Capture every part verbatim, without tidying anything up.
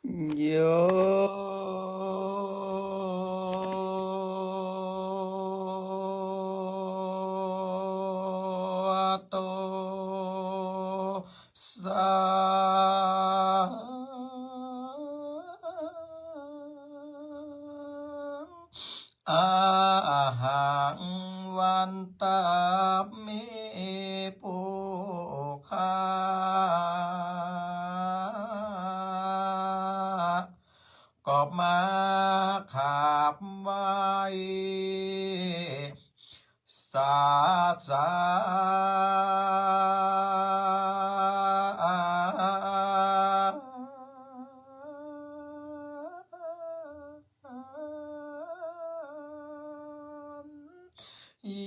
โย โต สา อาหัง วันตามิ ปุคคา ก็มาขับไหว้ สาสา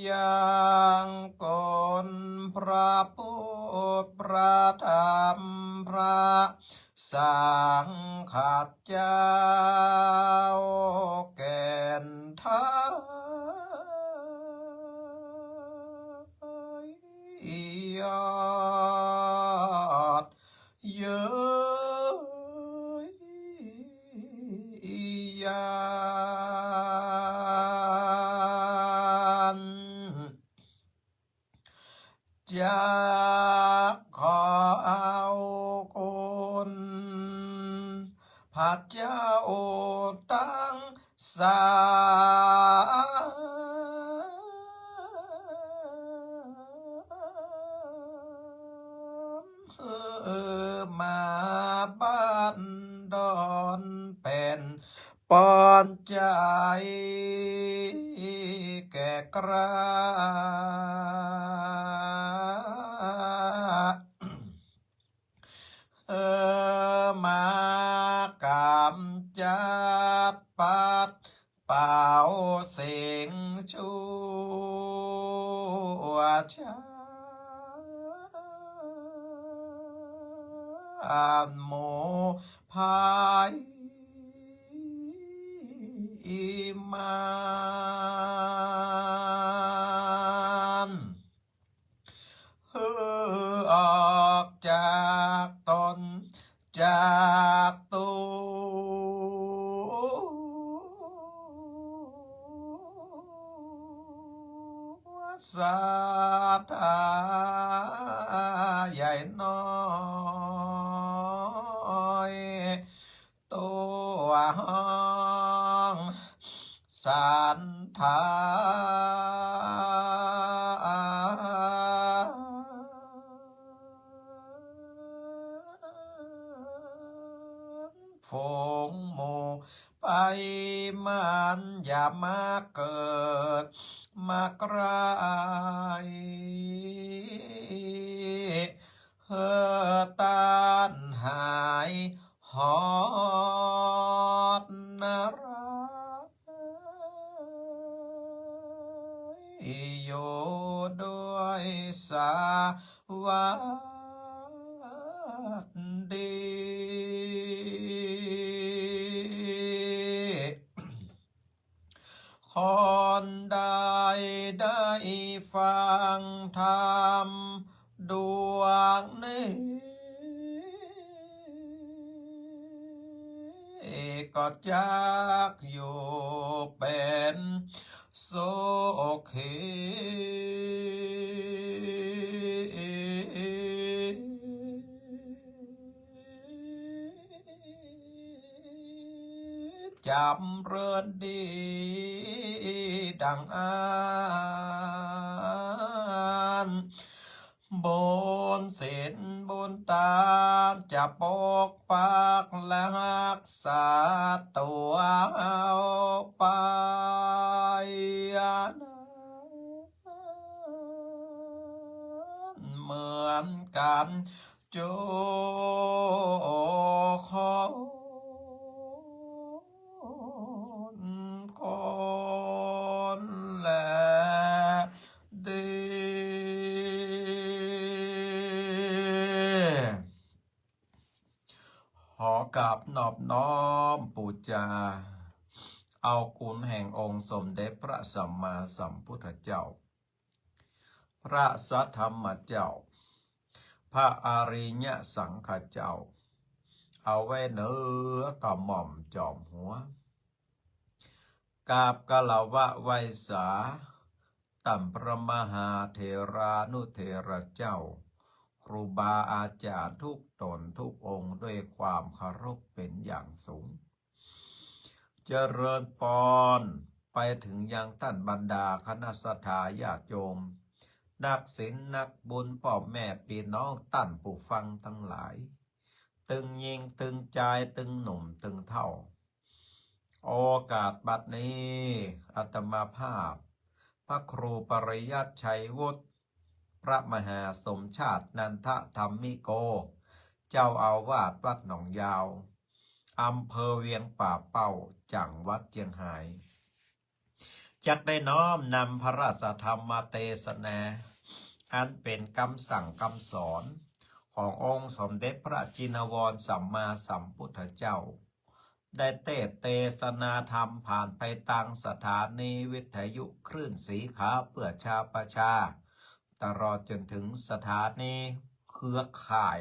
ยังคุณพระพุทธ พระธรรม พระสังฆเจ้า แก่นไทยยอด เย้ยยาน จักขอเอาคุณพระเจ้าตังสาม เออ มาบันดอนเป๋นปอนใจ๋แก่กล้า เออ มากำจัดปัดเป่าสิ่งชั่วช้า หมู่ภัยมาร หื้อออกจากตน จากตั๋ว ศรัทธาใหญ่น้อย ตั๋วห้องศรัทธา ฝูงหมู่ไปมันอย่ามาเกิดมาใกล้ หื้อต้านหาย ฮอดนรก อยู่ด้วยสวัสดี คนใดได้ฟังธรรม ดวงนี้ ก็จักอยู่เป๋นสุขี จ๋ำเริญดีดังอั้น บุญศีลบุญตานจะปกปักและฮักษาตั๋วเฮาไปนั้นเหมือนกั๋น จุคนคนแลดี ขอกราบนอบน้อมปู๋จา เอาคุณแห่งองค์สมเด็จพระสัมมาสัมพุทธเจ้า พระสัทธรรมเจ้า พระอริยสังฆเจ้า เอาไว้เหนือกระหม่อมจอมหัว กราบคารวะไหว้สา ต้านพระมหาเถรานุเถระเจ้า ครูบาอาจ๋ารย์ทุกต๋นทุกองค์ ด้วยความเคารพเป๋นอย่างสูง เจริญปอน ไปเถิงยังต้านบรรดาคณะศรัทธาญาติโยม นักศีลนักบุญ ป้อแม่ปี้น้อง ต้านผู้ฟังตังหลาย ตึงญิงตึงจาย ตึงหนุ่มตึงเฒ่า โอกาสบัดนี้ อาตมาภาพ พระครูปริยัติชัยวุฒิ พระมหาสมชาตินันทธรรมิโก เจ้าอาวาสวัดหนองยาว อำเภอเวียงป่าเป้า จังหวัดเจียงฮาย จักได้น้อมนำพระราชธรรมเตสนา อันเป๋นกำสั่งกำสอน ขององค์สมเด็จพระจินวรสัมมาสัมพุทธเจ้า ได้เตสน์เตสนาธรรมผ่านไปตางสถานีวิทยุคลื่นสีขาวเปื้อชาวประชา ตลอดจ๋นเถิงสถานีเครือข่าย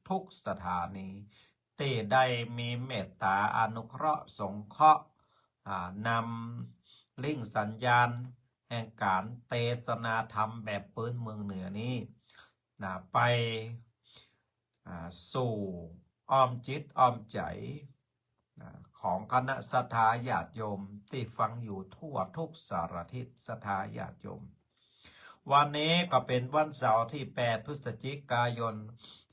ทุกๆ สถานี ตี้ได้มีเมตต๋าอนุเคราะห์สงเคราะห์ อ่า นำลิงก์สัญญาณแห่งก๋านเตสนาธรรมแบบปื๊นเมืองเหนือนี้ นะ ไป อ่า สู่อ้อมจิตอ้อมใจ๋ นะ ของคณะศรัทธาญาติโยมตี้ฟังอยู่ทั่วทุกสารทิศ ศรัทธาญาติโยม วันนี้ก็เป๋นวันเสาร์ตี้แปดพฤศจิกายน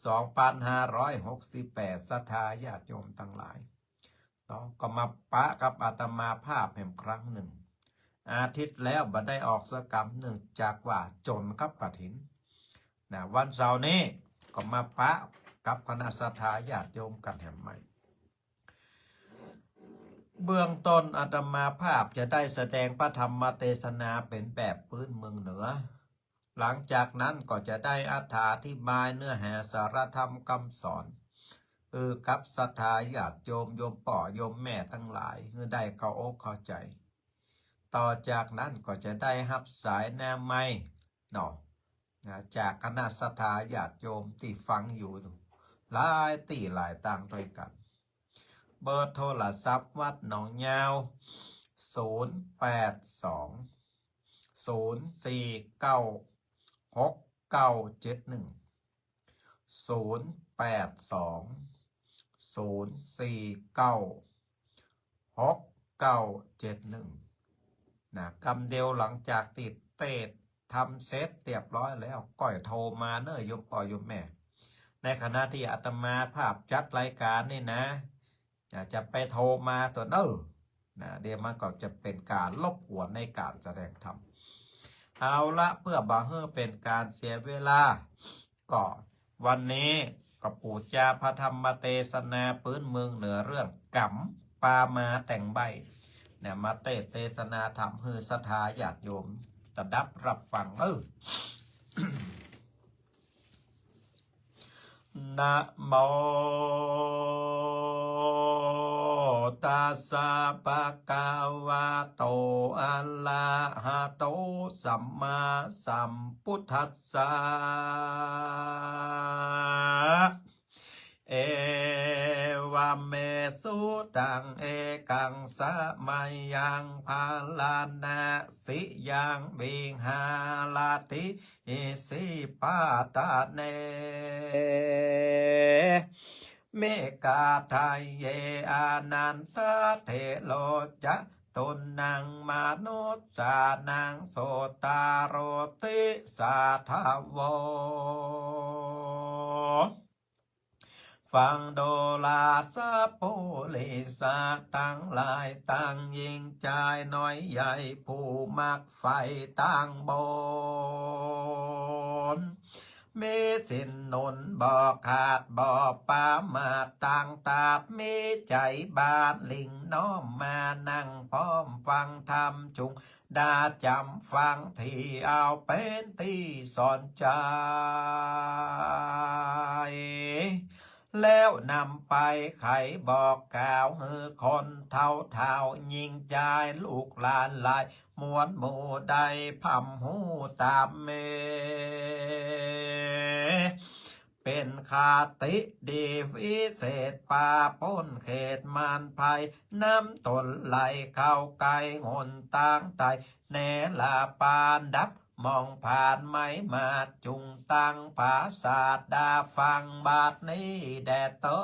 สองปันห้าร้อยหกสิบแปด ศรัทธาญาติโยมตังหลาย เนาะ ก็มาปะกับอาตมาภาพแหมครั้งนึ่ง อาทิตย์แล้วบ่ได้ออกสักกำเนื่องจากว่าจ๋นกับกฐิน นะ วันเสาร์นี้ก็มาปะกับคณะศรัทธาญาติโยมกั๋นแหมใหม่ เบื้องต้นอาตมาภาพจะได้แสดงพระธรรมเตสนาเป๋นแบบปื๊นเมืองเหนือ หลังจากนั้นก็จะได้อธิบายเนื้อหาสาระธรรมกำสอน หื้อกับศรัทธาญาติโยม โยมป้อโยมแม่ตังหลาย หื้อได้เข้าอกเข้าใจ๋ ต่อจากนั้นก็จะได้ฮับสายหน้าไมค์ เนาะ นะ จากคณะศรัทธาญาติโยมตี้ฟังอยู่หลายตี้หลายตางด้วยกั๋น เบอร์โทรศัพท์วัดหนองยาว ศูนย์แปดสอง ศูนย์สี่เก้า หกเก้าเจ็ดหนึ่ง ศูนย์แปดสอง ศูนย์สี่เก้า หกเก้าเจ็ดหนึ่ง นะ กำเดียวหลังจากตี้เตสน์ธรรมเสร็จเรียบร้อยแล้ว ก้อยโทรมาเน่อโยมป้อโยมแม่ ในขณะตี้อาตมาภาพจัดรายก๋านนี่นะ นะ จะไปโทรมาตั๋วเน่อ นะ เดี๋ยวมันก็จะเป๋นก๋านรบกวนในก๋านแสดงธรรม เอาละ เปื้อบ่หื้อเป๋นก๋านเสียเวลา ก็วันนี้ก็ปู๋จาพระธรรมเตสนาปื๊นเมืองเหนือเรื่องก๋ำปามาแต่งใบ้ นะ มาเตสน์เตสนาธรรมหื้อศรัทธาญาติโยมตะดับรับฟัง เออ นะโม ตัสสะ ภะคะวะโต อะระหะโต สัมมาสัมพุทธัสสะ เอวะเม สุตัง เอกัง สะมะยัง พาราณสียัง วิหาระติ อิสิปตะเน เมกะทะเย อานันทะเถโร จะตุนัง มะนุสสานัง สุตตะโรติ สาทะโว ฟังดูราชปุริสะตังหลาย ตังญิงจายน้อยใหญ่ ผู้มักใฝ่ตังบุญ มีศีลหนุนบ่ขาดบ่ปรามาส ตังตราดมีใจ๋บาน ลิ่งน้อมมานั่งพร้อมฟังธรรม จุ่ง ดาจ๋ำฟังตี้เอาเป๋นตี้สอนใจ๋ แล้วนำไปไขบอกกล่าวหื้อคนเฒ่าเฒ่า ญิงจายลูกหลานหลาย มวลหมู่ได้พร่ำฮู้ต๋ามเม เป เป็นคติดีวิเศษ ปาป๊นเขตมารภัย น้ำตนไหลเข้าใกล้หนตางใต้ เนรปานดับ มองผ่านไม้มาจุงตัง ผาสาทดาฟังบาทนี้แด่เตอ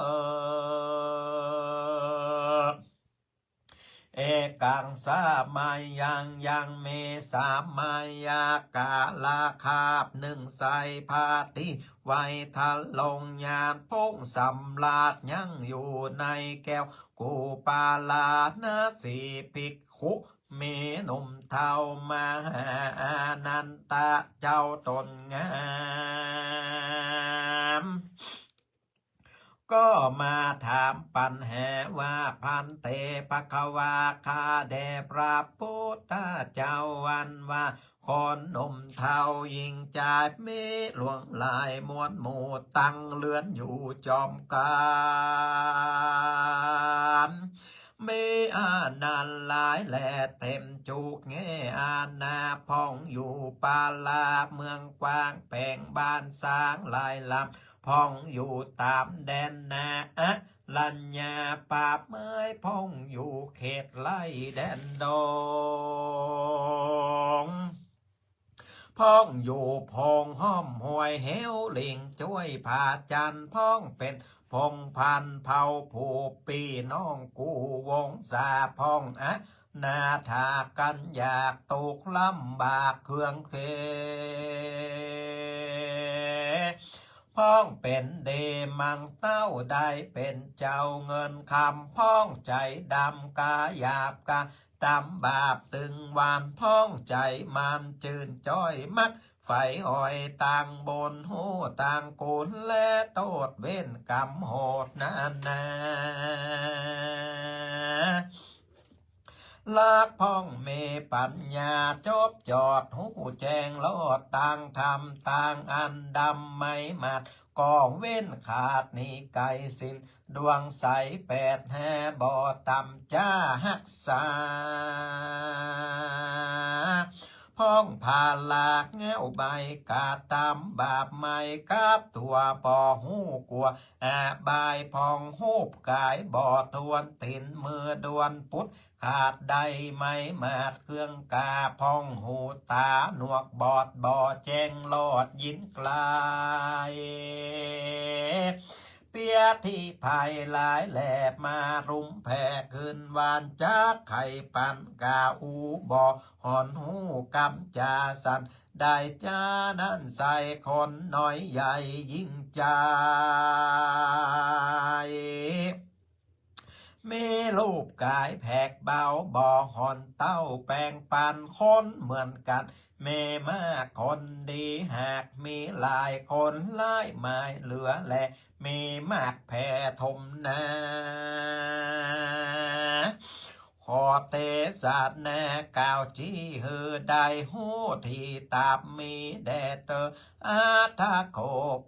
เอกังสะมายัง ยังเมสะมายากาละคาบหนึ่งใส่พาตี้ไว้ทะลง ญาณผงสำราญยังอยู่ในแก้ว กุปาลานะสีภิกขุ มีหนุ่มเฒ่ามหาอานันทะเจ้าตนงาม ก็มาถามปัญหาว่า ภันเตภควา ข้าแด่พระพุทธเจ้า อันว่าคนหนุ่มเฒ่าหญิงจาย มีหลวงหลายมวลหมู่ตั้งเรือนอยู่จอมกัน มีอานันหลายแลเต็มจุกแง่อาณา พ่องอยู่ปาลาเมืองกว้าง แปงบ้านสร้างหลายลำ พ่องอยู่ต๋ามแดนนา อรัญญาป่าไม้ พ่องอยู่เขตไร่แดนดง พ่องอยู่โพรงห้อมห้วยเหว ลิงจ้วยผาจันทร์ พ่องเป๋นพงศ์พันธุ์เผ่าผู้ปี้น้องกู้วงศา พ่องอนาถากั๋นอยาก ตุ๊กข์ลำบากเครื่องเข พ่องเป๋นเดมังเต้า ได้เป๋นเจ้าเงินคำ พ่องใจ๋ดำกาหยาบกา ตำบาปตึงวัน พ่องใจ๋มันจื้นจ้อย มักใฝ่หอยตางบุญ ฮู้ตางกุณและโต้ษเวรก๋รรมโหดนานา ลักพ่องมีปัญญาจบจอด ฮู้แจ้งรอดตางธรรม ตางอันดำไม้หมัด ก็เว้นขาดหนีไก๋สิ้น ดวงใสแปดแห่ บ่ต่ำจ๊าฮักษา พ่องผ่าหลากแง้วใบ กระตำบาปไม้กับตั๋ว บ่ฮู้กั๋วอบาย พ่องฮูบก๋ายบ่ถ้วน ตี๋นมือด้วนปุด ขาดได้ไม้หมัดเครื่องกา พ่องหูต๋าหนวกบอด บ่แจ้งรอดยินไก๋ เปียที่ภัยหลายแลมารุมแผ่ขึ้นวาน จักใค่ปันกาอู้บ่หอนฮู้กำจ๋าสัน ได้จ๊านั้นใส่คนน้อยใหญ่ยิ่งใจ๋ มีรูปก๋ายแผกเบา บ่หอนเต้าแป๋งปันคนเหมือนกั๋น มีมากคนดีหาก มีหลายคนร้ายหมายเหลือแล มีมากแผ่ถมนา ขอเตสะนา กล่าวจี้หื้อได้ฮู้ ตี้ต๋ามมีแด่เตอ อะถะโข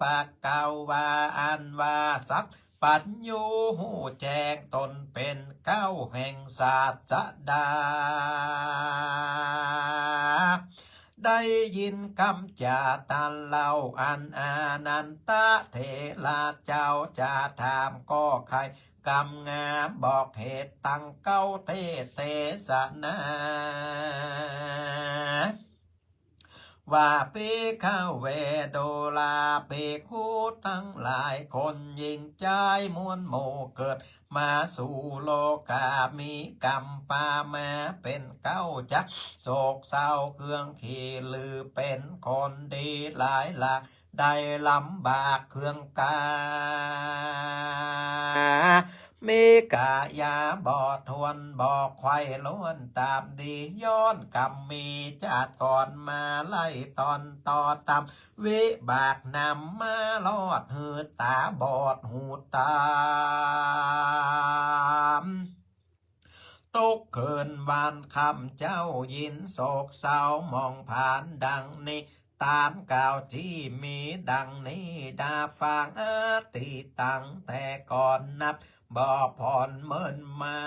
ปะกะวา อันว่าสัพพัญญู ฮู้แจ้งต๋นเป๋นเก๊าแห่งศาสดา ได้ยินกำจ๋าตรัสเล่า อันอานันทะเถระเจ้าจะถาม ก็ใค่กำงามบอกเหตุตังเก๊าเตสะนา ว่าภิกขะเว ดูราภิกขุตังหลาย คนหญิงจายมวลหมู่เกิดมาสู่โลกา มีกำปามาเป๋นเก๊า จักโศกเศร้าเครื่องขี้ หรือเป๋นคนดีหลายหลาก ได้ลำบากเครื่องกา มีก๋ายาบ่ถ้วน บ่ใค่ล้วนต๋ามดี ย้อนกำมีจาติก่อนมา ไล่ตอนต่อต๋ามวิบากนำมารอดหื้อต๋าบอดหูต๋าม ตุ๊กคืนวันค่ำเจ้ายินโศกเศร้ามองผ่านดังนี้ ตานกล่าวจี้มีดังนี้ ดาฟังอติตังแต่ก่อนนับ บ่ผ่อนเมินมา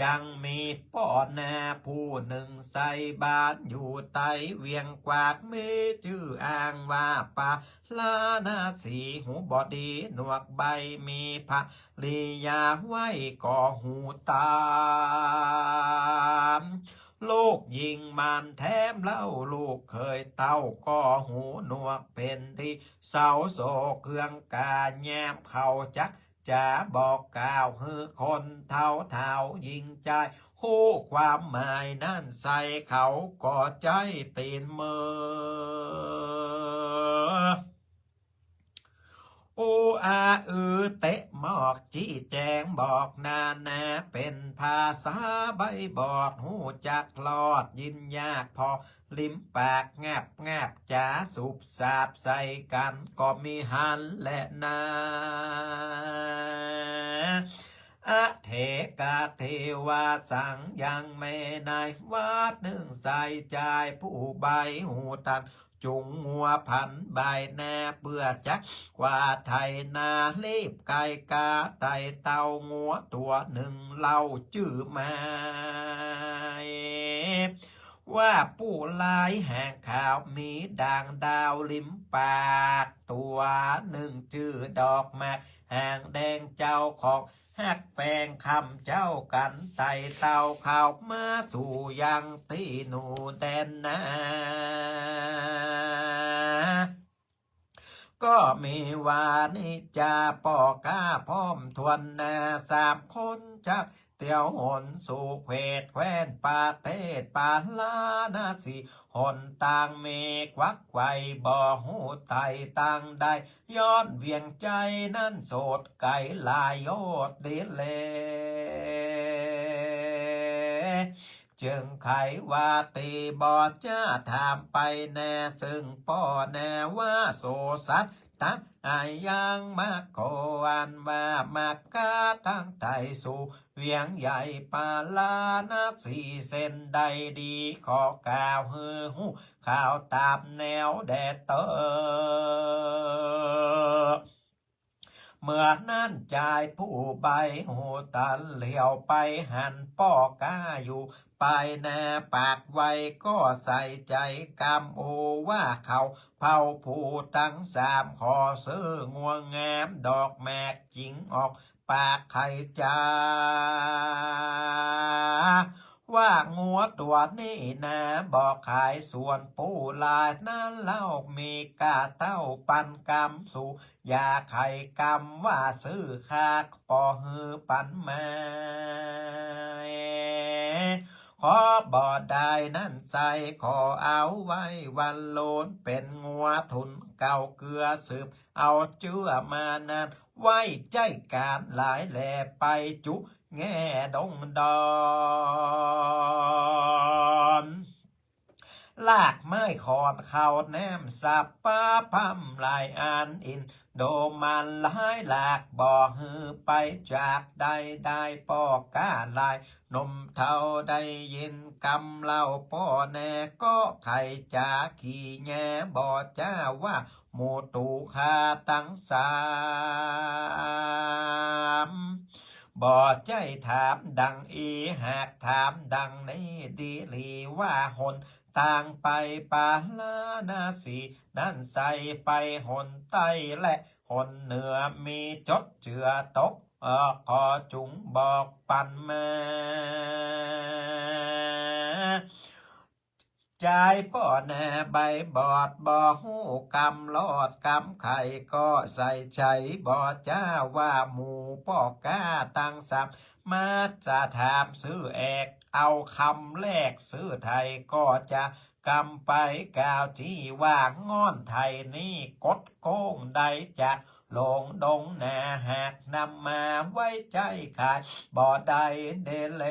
ยังมีป้อนาผู้นึ่งใส่บ้านอยู่ใต้เวียงกวาก มีจื้ออ้างว่าปาราณสี หูบ่ดีหนวกใบ้ มีภริยาไว้ก็หูต๋าม ลูกญิงหมั้นแถมเล่า ลูกเขยเต้าก็หูหนวก เป๋นตี้เศร้าโศกเคืองกา ยามเขาจักจ๋าบอกกล่าว หื้อคนเฒ่าเฒ่าญิงจาย ฮู้ความหมายนั้นใส่ เขาก็ใจ๊ตี๋นเมิน อู้อาอือเตะหมอก จี้แจ๋งบอกนานา เป๋นภาษาใบ้บอด ฮู้จักลอดยินยาก ผ่อริมปากงาบงาบ จ๋าสูบสาบใส่กั๋น ก็มีหั้นแหละนา อเถกะเทวาสัง ยังแม่นาย วาดนึ่งใส่จายผู้ใบ้หูตัน จุงงัวผันบ่ายนา เปื้อจักกวาดไถนา รีบไก๋ก๋าไต่เต้า งัวตั๋วนึ่งเล่าจื้อหมาย ว่าปู้ลายหางขาว มีด่างดาวริมปาก ตั๋วนึ่งจื้อดอกหมาก หางแดงเจ้าของฮักแปง คำเจ้ากั๋นไต่เต้าเข้ามาสู่ยังตี้หนูแดนนา ก็มีวานิจจาป้อก๊าพร้อมถ้วนนา สามคนจักเตียวหนสู่เขตแคว้นประเทศปาราณสี หนตางมีกวักไขว่ บ่ฮู้ไต่ตางใด ย้อนเวียงใจ๋นั้นโสดไก๋หลายโยชน์ดีแล จึงใค่ว่าตี้บ่จ๋าถามไปแน่ ซึ่งป้อแน่ว่าโสสัตตะ อายังมะโก อันว่ามะกาตั้งไต่สู่เวียงใหญ่ปาราณสี เส้นใดดีขอกล่าวหื้อฮู้ ข่าวต๋ามแนวแด่เต๊อะ เมื่อนั้นจายผู้ใบ้หูตัน เหลียวไปหันป้อก๊าอยู่ปายนา ปากไวก็ใส่ใจ๋กำ โอว่าเขาเผ่าผู้ตังสาม ขอซื้องัวงามดอกหมาก จิ๋งออกปากไขจ๋า ว่างัวตั๋วนี้นา บ่ขาย ส่วนปู้ลายนั้นเล่า มีก้าเต้าปันกำสู่ อย่าไขกำว่าซื้อ ข้าป้อหื้อปันมา ขอบ่ได้นั้นใส่ ขอเอาไว้วันโลน เป๋นงัวทุนเก่าเกื้อสืบ เอาเจื้อมานาน ไว้ใจ๊ก๋านหลายแล ไปจุแง่ดงดอน รากไม้ขอนเข้าน้ำ สับปะพร่ำหลายอัน อินโดมันหลายหลาก บ่หื้อไปจากได้ ได้ป้อก๊าหลาย หนุ่มเฒ่าได้ยินกำเล่าป้อแน่ ก็ไขจ๋าขี้แยบ่จ๋าว่า หมู่ตู่ข้าตังสาม บ่ใจ้ถามดังอี้ หากถามดังนี้ดีหลีว่า หนตางไปปาราณสีนั้นใส่ไปหนใต้และหนเหนือ มีจดเจื้อตก เออ ขอจุงบอกปันมา จายป้อแน่ใบ้บอด บ่ฮู้กำลอดกำไข ก็ใส่ใจ๋บ่จ๋าว่า หมู่ป้อก๊าตังสาม มาจะถามซื้อแอก เอากำแรกซื้อไถ่ ก็จะกำไปกล่าวตี้ว่า ง่อนไถ่นี้กดโก้งได้จากหลงดงนา หากนำมาไว้ใจ้ขาย บ่ได้เดเล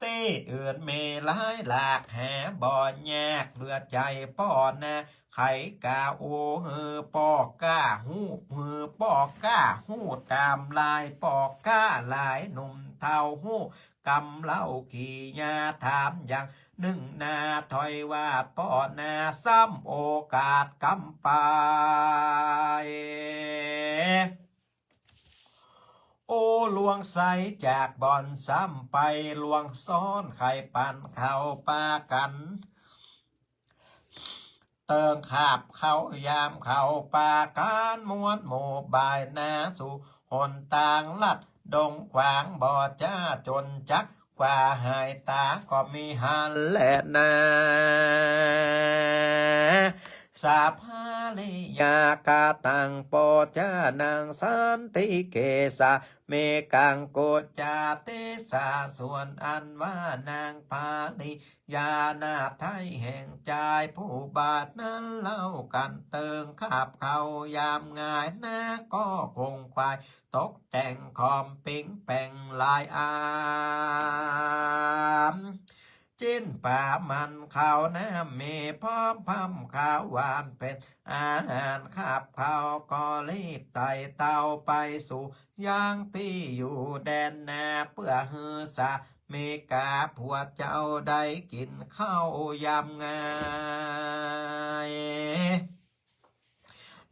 ตี้อื่นมีหลายหลาก หาบ่ยาก เหลือใจ้ป้อนา ไขกาอู้หื้อป้อก๊าฮู้ หื้อป้อก๊าฮู้ต๋ามลาย ป้อก๊าหลายหนุ่มเฒ่าฮู้กำเล่าขี้ยา ถามอย่างนึ่งนาถ้อยว่า ป้อนาซ้ำโอกาสกำไป โอ ลวงใสจากบ่อนซ้ำไปลวงซ้อน ใค่ปันเข้าปากั๋น เติงขับเข้ายามเข้าปากั๋น มวลหมู่บ่ายหน้าสู่หนตางลัดดงขวาง บ่จ้าจ๋นจัก กว่าหายต๋าก็มีหันแลนา สาภริยากะตัง ปอจ้านางสันติเกษา เมกังโกจาเตสา ส่วนอันว่านางภริยานาไท้แห่งจายผู้บาดนั้นเล่า กั๋นเติงขับเข้ายามง่ายนา ก็คงควายตกแต่งขอมปิ๊งแป่งหลายอาม จิ๊นป๋ามันข้าวน้ำเมพร้อมพร่ำข้าวหวานเป๋นอาหารขับเข้า ก็รีบไต่เต้าไปสู่ยังตี้อยู่แดนนา เปื้อหื้อสามิกาผัวเจ้าได้กิ๋นข้าวยามง่าย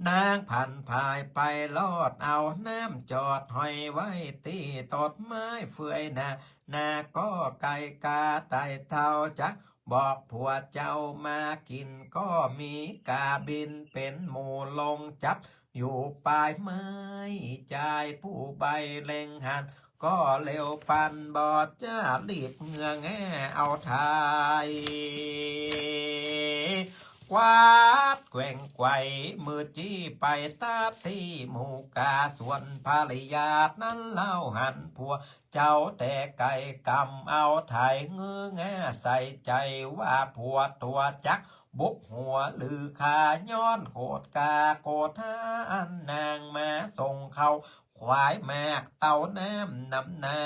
นางผันผายไปลอดเอาน้ำจอดห้อยไว้ตี้ต้นไม้เฟื่อยนา นาก็ไก่กาไต่เต้าจักบอกผัวเจ้ามากิ๋น ก็มีก๋าบินเป๋นหมู่ลงจับอยู่ปายไม้ จายผู้ใบ้เล็งหัน ก็เร็วปันบ่จ้ารีบเงื้อแง่เอาไถ่ กวาดแกว่งไกวมือจี้ไปตัดตี้หมู่ก๋า ส่วนภริยานั้นเล่าหันผัวเจ้าแต่ไก๋กำเอาไถ่ เงื้อแง่ใส่ใจ๋ว่าผัวตั๋วจักบุกหัวหรือข้า ย้อนโขดก๋าโขดหาอันนางมาส่งเข้า ควายแมกเต้าน้ำนำนา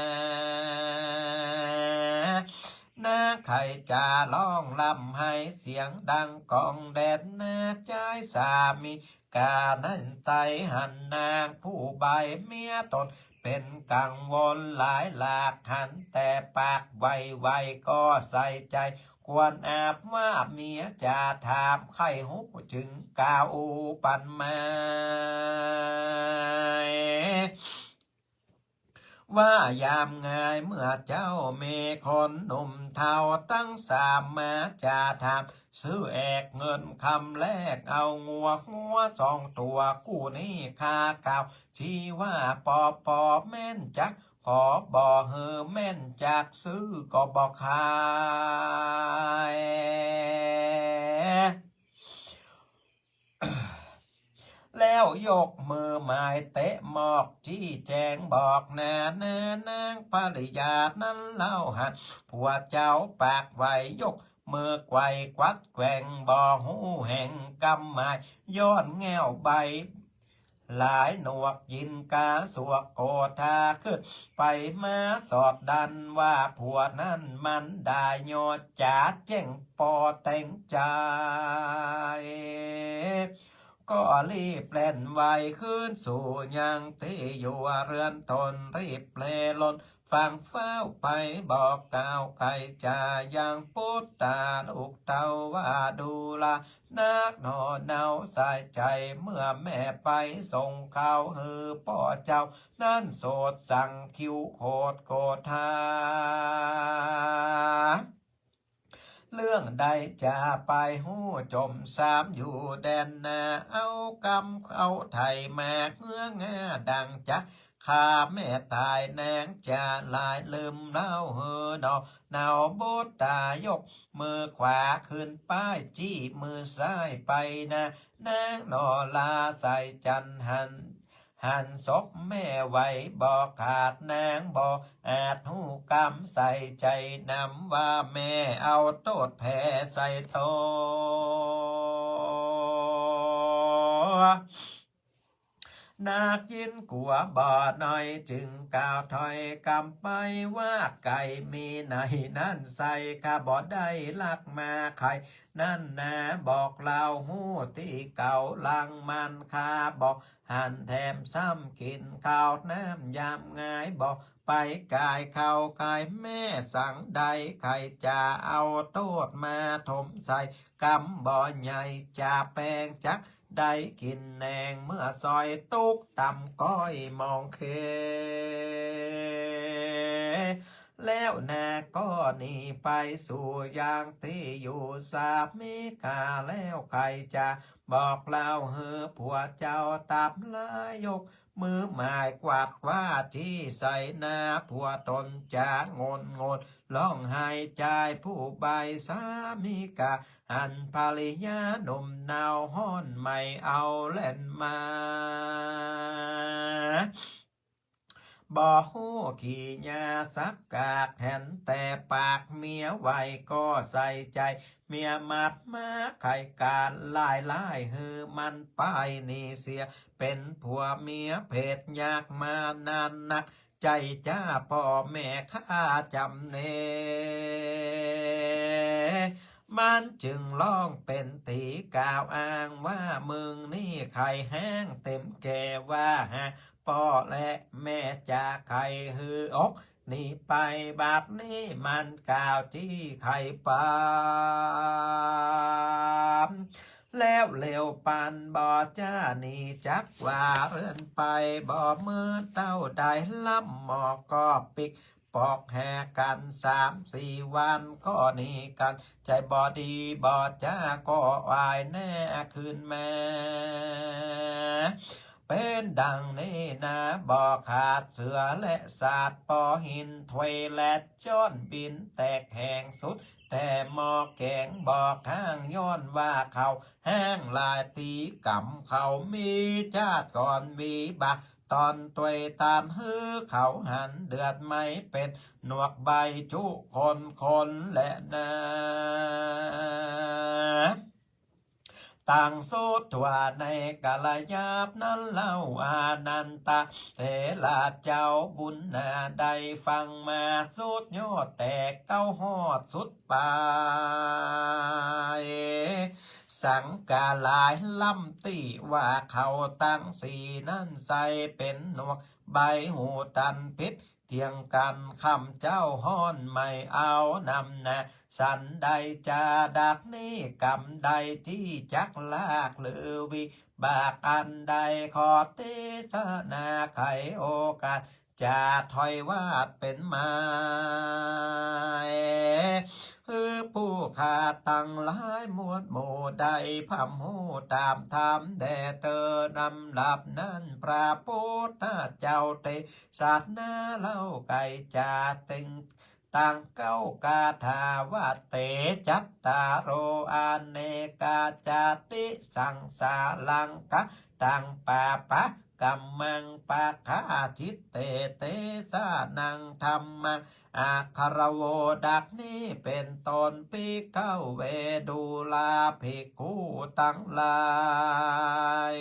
นาใค่จะร้องร่ำไห้เสียงดังก้องแดนนา จายสามิกานั้นไต่หันนางผู้ใบ้เมียต๋นเป๋นกังวลหลายหลาก หันแต่ปากไวๆ ก็ใส่ใจ๋ ควรอาบว่าเมียจะถามใค่ฮู้จึงกล่าวอู้ปันมา ว่ายามง่ายเมื่อเจ้าเมคนหนุ่มเฒ่าตังสามมาจะถาม ซื้อแอกเงินคำแลกเอางัวงัวสองตั๋วกู้นี้ข้ากล่าว ชี้ว่าปอปอแม่นจัก ขอบ่หื้อแม่นจัก ซื้อก็บ่ขาย แล้วยกมือหมายเตะหมอก จี้แจ๋งบอกนา นานางภริยานั้นเล่าหัน ผัวเจ้าปากไวยกมือไกว่กวัดแกว่ง บ่ฮู้แห่งกำหมาย ย้อนแง่วใบ้ หลายหนวกยินก๋าสวกโกธา ขึ้นไปมาสอดดันว่าผัวนั้นมันได้ยอดจ๋าแจ้งปอแต่งจาย ก็รีบแล่นไวขึ้นสู่ยังตี้อยู่เฮือนต๋น รีบเลล่น ฟังฟ้าวไปบอกกล่าวไก่จ่ายังปุตตาลูกเต้าว่า ดูรานักหนอเนาใส่ใจ๋ เมื่อแม่ไปส่งข่าวหื้อป้อเจ้านั้นโสดสั่งคิวโขดโกธา เรื่องใดจะไปฮู้จมสามอยู่แดนนา เอากำเอาไถ่มาเฮื้องาดังจัก ฆ่าแม่ต๋ายนางจะหลายลืมเล่าหื้อหนอ เนาบุตตายกมือขวาขึ้นป้าย จี้มือซ้ายไปนา นางหนอลาใส่จันหัน หันศพแม่ไว้บ่ขาด นางบ่อาจฮู้กำใส่ใจ๋นำ ว่าแม่เอาโต้ษแผ่ใส่ต๋น นักยินกั๋วบ่หน่อยจึงกล่าวถ้อยกำไปว่า ไก่มีในนั้นใส่ ข้าบ่ได้ลักมาใค่นั้นนา บอกเล่าฮู้ตี้เก่าหลังมัน ข้าบ่หันแถมซ้ำกิ๋นข้าวน้ำยามง่าย บ่ไปกายเข้ากายแม่สังใด ใค่จะเอาโต้ษมาถมใส่ กำบ่ใหญ่จะแปงจัก ได้กิ๋นแหนง เมื่อสอยตุ๊กต่ำก้อยมองเค แล้วนาก็หนีไปสู่ยังตี้อยู่สามิกา แล้วใค่จะบอกเล่าหื้อผัวเจ้าตับลายก มือหมายกวาดกว้าจี้ใส่หน้าผัวต๋นจ๋างนงน ฮ้องไห้จายผู้ใบ้สามิกา อันภริยาหนุ่มหนาวฮ้อนใหม่เอาแล่นมา บ่ฮู้กี่ยาสักกาก หันแต่ปากเมียไว้ก็ใส่ใจ๋ เมียมัดมาไขก๋านหลายๆ หื้อมันไปหนีเสีย เป๋นผัวเมียเผดยากมานานนัก ใจ้จ้าป้อแม่ข้าจ๋ำเน มันจึงฮ้องเป๋นตี๋กล่าวอ้างว่า มึงนี้ใค่แห้งเต็มแก่ว่าหา ป้อและแม่จะใค่หื้ออก หนีไปบัดนี้มันกล่าวจี้ใค่ปาม แล้วเร็วปันบ่จ้าหนีจักว่าเรือนไป บ่เมินเต้าใดล้ำหมอกก็ปิ๊กปอกแหกั๋น สามสี่วันก็หนีกั๋น ใจ๋บ่ดีบ่จ้าก็อายแน่คืนมา เป๋นดังนี้นา บ่ขาดเสือและสัตว์ ปอหินถ้วยและจ้อนบินแตกแหงสุด แต่หม้อแก๋งบ่ข้าง ย้อนว่าเขาแห้งหลาย ตี๋กรรมเขามีจาติก่อนวิบาก ต๋อนตวยตานหื้อเขาหันเดือดไหม้เป๋นหนวกใบ้จุคนคนแลนา ตังสุดทั่วในกาลหยาบนั้นเล่า อานันทะเถระเจ้าบุญนา ได้ฟังมาสุดยอดแต่เก๊าฮอดสุดป๋าย สังกาหลายล้ำตี้ว่าเขาตังสี่นั้นใส่เป๋นหนวกใบ้ฮู้ตันผิด เถียงกั๋นค่ำเจ๊าฮ้อนใหม่เอานำนา สันใดจาดักนี้ กำใดตี้จักลากลือวิบากอันใด ขอเตสนาไขโอกาส จะถ้อยวาดเป๋นหมาย หื้อผู้ข้าตังหลายมวลหมู่ได้พร่ำฮู้ต๋ามธรรมแด่เตอ ลำดับนั้นพระพุทธเจ้าเตสนาเล่าไก่จาเต็ง ตังเก๊าคาถาว่า เตจัตตาโรอเนกาจาติ สังสารังคาตังปาปะกัมมัง ปะคาจิตเต เตสะนังธัมมัง อัคคารโว ดักนี้เป๋นต้น ภิกขเว ดูราภิกขุตังหลาย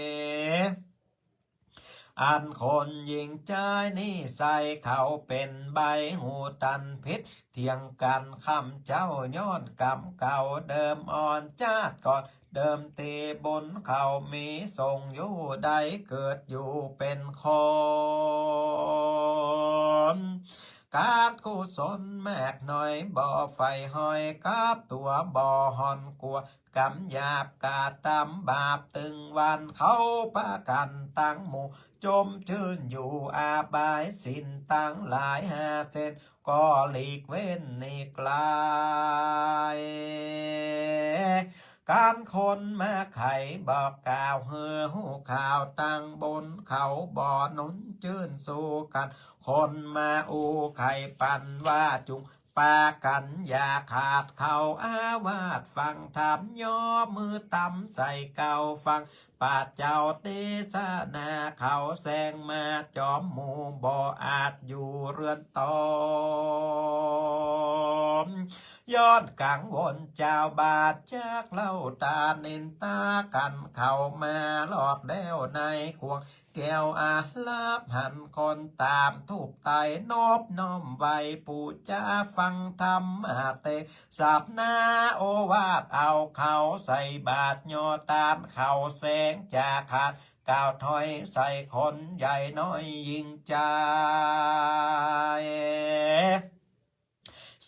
อันคนหญิงจายนี้ใส่เขาเป๋นใบ้ฮู้ตันผิด เถียงกั๋นค่ำเจ๊าย้อนกรรมเก่า เดิมอ่อนจาติก่อน เดิมตี้บุญเขามีส่งอยู่ ได้เกิดอยู่เป๋นคน ก๋านกุศลมากน้อยบ่ใฝ่หอย กับตั๋วบ่ห่อนกลัว กรรมหยาบกระตำบาปตึงวัน เขาปะกั๋นตังหมู่ จมจื้นอยู่อบาย ศีลตังหลายห้าเส้น ก็หลีกเว้นหนีไกล ก๋านคนมาไขบอกกล่าวหื้อฮู้ข่าว ตังบุญเขาบ่หนุนจื้นสู้กั๋น คนมาอู้ไขปันว่า จุ่งปากั๋นอย่าขาดเขาอาวาสฟังธรรม ย่อมือตำใส่เก๊าฟัง พระเจ้าเตสนาเขาแสงมา จอมหมู่บ่อาจอยู่เฮือนตน ย้อนกังวลเจ้าบาทจักเล่า ตานินทากั๋นเขามา รอดแล้วในข่วงแก้วอาหลาบ หันคนต๋ามทูปไต้ นบน้อมไหว้ปู๋จาฟังธรรมเตสนา โอวาทเอาเขาใส่บาตร ย่อตานเขาแสงจะขาด กล่าวถ้อยใส่คนใหญ่น้อยยิ่งจาย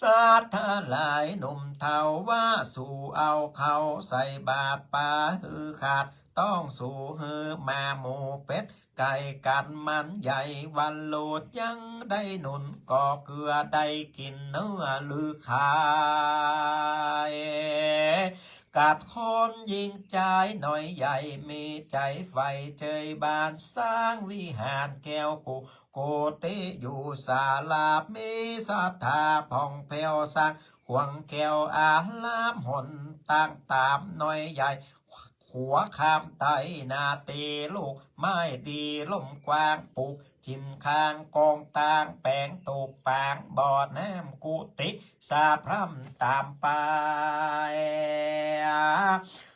สัตว์ทั้งหลายหนุ่มเฒ่าว่า สูเอาเขาใส่บาตรปาหื้อขาด ต้องสู้หื้อมาหมู่เป็ด ไก่กั๋นมันใหญ่ วันโลดยังได้หนุน ก็เกือได้กิ๋นเนื้อหรือขาย กั๋ดคนญิงจายน้อยใหญ่ มีใจ๋ใฝ่เจยบ้าน สร้างวิหารแก้วกุโกติอยู่ศาลา มีศรัทธาผ่องแผ้ว สร้างขวงแก้วอาราม หนตางต๋ามน้อยใหญ่ ขัวข้ามใต้นา ตีลูกไม้ ตีล่มกว้าง ปลูกจิ่มข้างกองตาง แป๋งตูบปางบ่อน้ำ กุฏิสาพร่ำต๋ามไป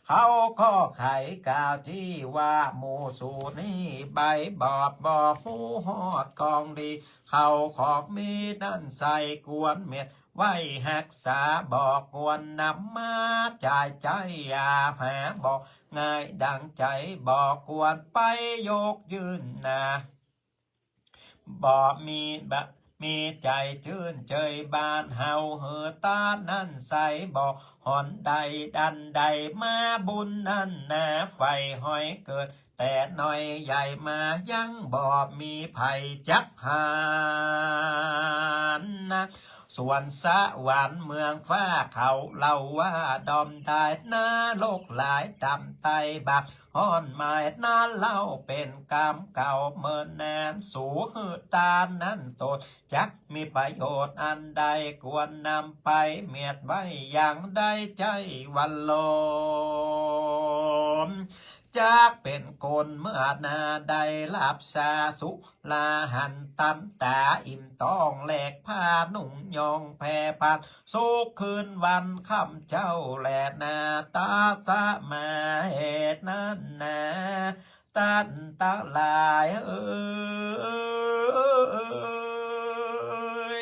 เขาก็ไขกล่าวตี้ว่า หมู่สูนี้ใบ้บอด บ่ฮู้ฮอดกองดี ข้าวของมีนั้นใส่กวนเม็ด ไว้ฮักษา บ่ควรนำมาจ่ายใจ๊ อย่าหาบ่ง่ายดังใจ๋ บ่ควรไปยกยื่นนา บ่มีบะ มีใจ๋จื้นเจยบ้านเฮา หื้อตานั้นใส่บ่หอนใด ดันใดมาบุญนั้นนา ใฝ่หอยเกิด แต่น้อยใหญ่มายัง บ่มีใผจักหันนะ สวนสวรรค์เมืองฟ้าเขาเล่าว่า ดอมได้นรกหลาย ต่ำใต้บาปฮ้อนไหม้ นั้นเล่าเป๋นกรรมเก่าเมินนาน สูหื้อตานนั้นโสด จักมีประโยชน์อันใด ควรนำไปเมียดไว้ ยังได้ใจ๊วันลม จักเป๋นคนเมื่อนา ได้หลับสาสุราหันตันต๋า อิ่มต๊องแหลกผ้านุ่งยองแผ่ผ่าน สุขคืนวันค่ำเจ้าแลนา ตาสมาเหตุนั้นนา ต้านตังหลายเอ๋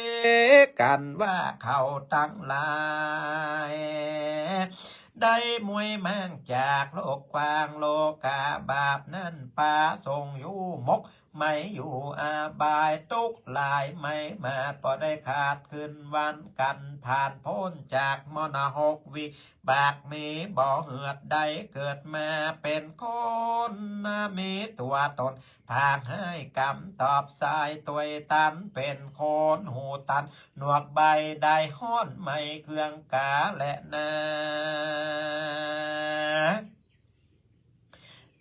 ย กั๋นว่าเขาตังหลาย ได้มวยม้างจากโลกกว้าง โลกาบาปนั้นปาส่งอยู่หมก ไหม้อยู่อบาย ตุ๊กข์หลายไหม้มา บ่ได้ขาดคืนวัน กั๋นผ่านป๊นจากมรณะหกวิบากนี้ บ่เหือดได้เกิดมาเป๋นคน มีตั๋วต๋นผากฮ้ายกำตอบสาย ตวยตันเป๋นคนหูตัน หนวกใบ้ได้ฮ้อนไหม้เครื่องกาแลนา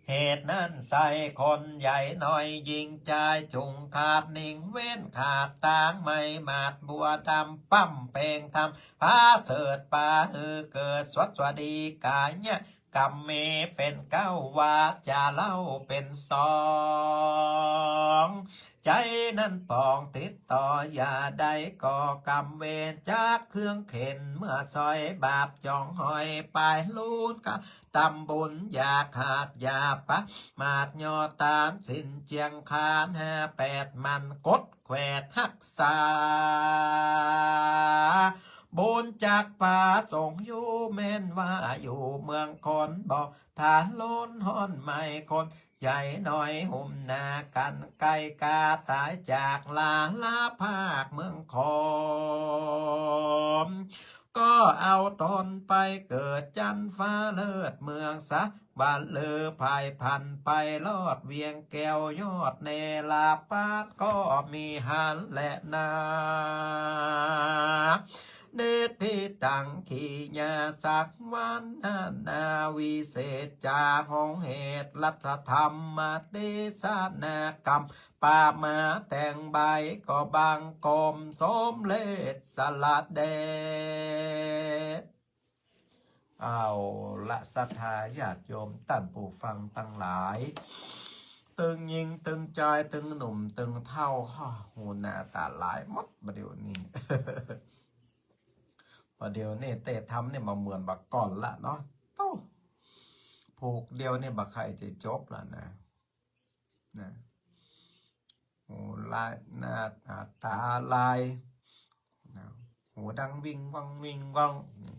เหตุนั้นใส่คนใหญ่น้อยญิงจาย จุ่งขาดนิ่งเว้นขาดตาง ไหม้หมาดบัวดำ ป้ำเป่งธรรม ผาเสริฐปาหื้อเกิด สวัสดีกายะกรรมมีเป๋นเก๊า วาจ๋าเล่าเป๋นสอง ใจ๋นั้นปองติดต่อ อย่าได้ก่อกรรมเวร จากเครื่องเข็ญเมื่อซอยบาปจ่องหอย ไปลูนกะตำบุญอย่าขาด อย่าประมาท ยอดตานศีลเจียงคาน ห้าแปดมันกดแขวดฮักษา บุญจักผาส่งอยู่ แม่นว่าอยู่เมืองคน บ่ทารุณฮ้อนไหม้คน ใหญ่น้อยหุ้มหน้ากั๋น ใก้กาต๋ายจากลาลาภาคเมืองคน ก็เอาต๋นไปเกิดจั๊นฟ้าเลิศเมืองสวรรค์ ลือไพร่พันธุ์ไปรอดเวียงแก้วยอดเนรปาด ก็มีหันแลนา นิทธิตัง กิริยาสักวันนานา วิเศษจาหงเหตุ รัตธรรมเตสนากรรม ปามาแต่งใบ้ ก็บังคมสมเร็จสละเดช เอาละ ศรัทธาญาติโยมต้านผู้ฟังตังหลาย ตึงญิงตึงจาย ตึงหนุ่มตึงเฒ่า ฮู้หน้าต๋าหลายหมดบ่าเดี่ยวนี้ บ่าเดี่ยวนี้เตธรรมนี่บ่เหมือนบ่าก่อนละเนาะ โต้ ผูกเดียวนี่บ่ใค่จะจบละนะ นะ หูลาย หน้า หน้าต๋าลาย นะ หูดังวิงวังวิงวัง นี่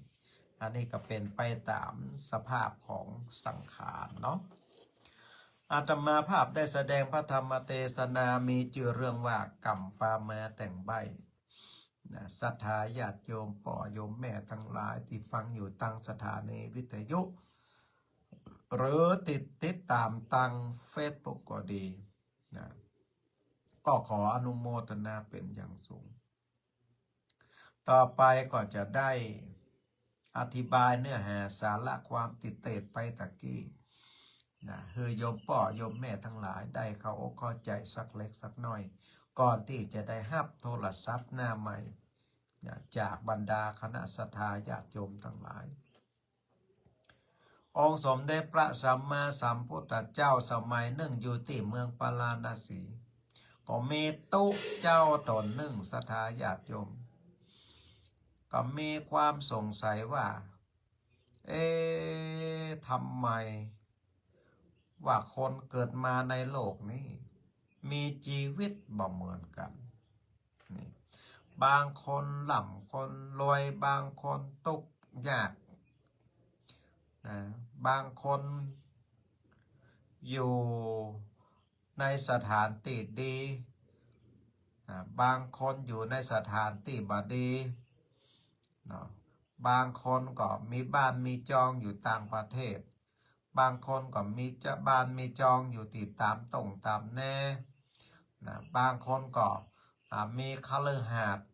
อันนี้ก็เป๋นไปต๋ามสภาพของสังขารเนาะ อาตมาภาพได้แสดงพระธรรมเตสนา มีจื้อเรื่องว่า กรรมปามาแต่งใบ้ นะ ศรัทธาญาติโยมป้อโยมแม่ตังหลายตี้ฟังอยู่ตางสถานีวิทยุ หรือติด ติดต๋ามตางเฟซบุ๊กก็ดีนะ ก็ขออนุโมทนาเป๋นอย่างสูง ต่อไปก็จะได้อธิบายเนื้อหาสาระความตี้เตสน์ไปตะกี้นะ หื้อโยมป้อโยมแม่ตังหลายได้เข้าอกเข้าใจ๋สักเล็กสักน้อย ก่อนตี้จะได้ฮับโทรศัพท์หน้าใหม่นะ จากบรรดาคณะศรัทธาญาติโยมตังหลาย องค์สมเด็จพระสัมมาสัมพุทธเจ้าสมัยนึ่งอยู่ตี้เมืองปาราณสี ก็มีตุ๊เจ้าต๋นนึ่ง ศรัทธาญาติโยม ก็มีความสงสัยว่า เอ๊ะ ทำไมว่าคนเกิดมาในโลกนี้ มีจีวิตบ่เหมือนกั๋น นี่ บางคนร่ำคนรวย บางคนตุ๊กยากนะ บางคนอยู่ในสถานตี้ดีนะ บางคนอยู่ในสถานตี้บ่ดีเนาะ บางคนก็มีบ้านมีจองอยู่ต่างประเทศ บางคนก็มีจะ บ้านมีจองอยู่ตี้ต๋ามต้งต๋ามแนนะ บางคนก็ อ่า มีคฤหาสน์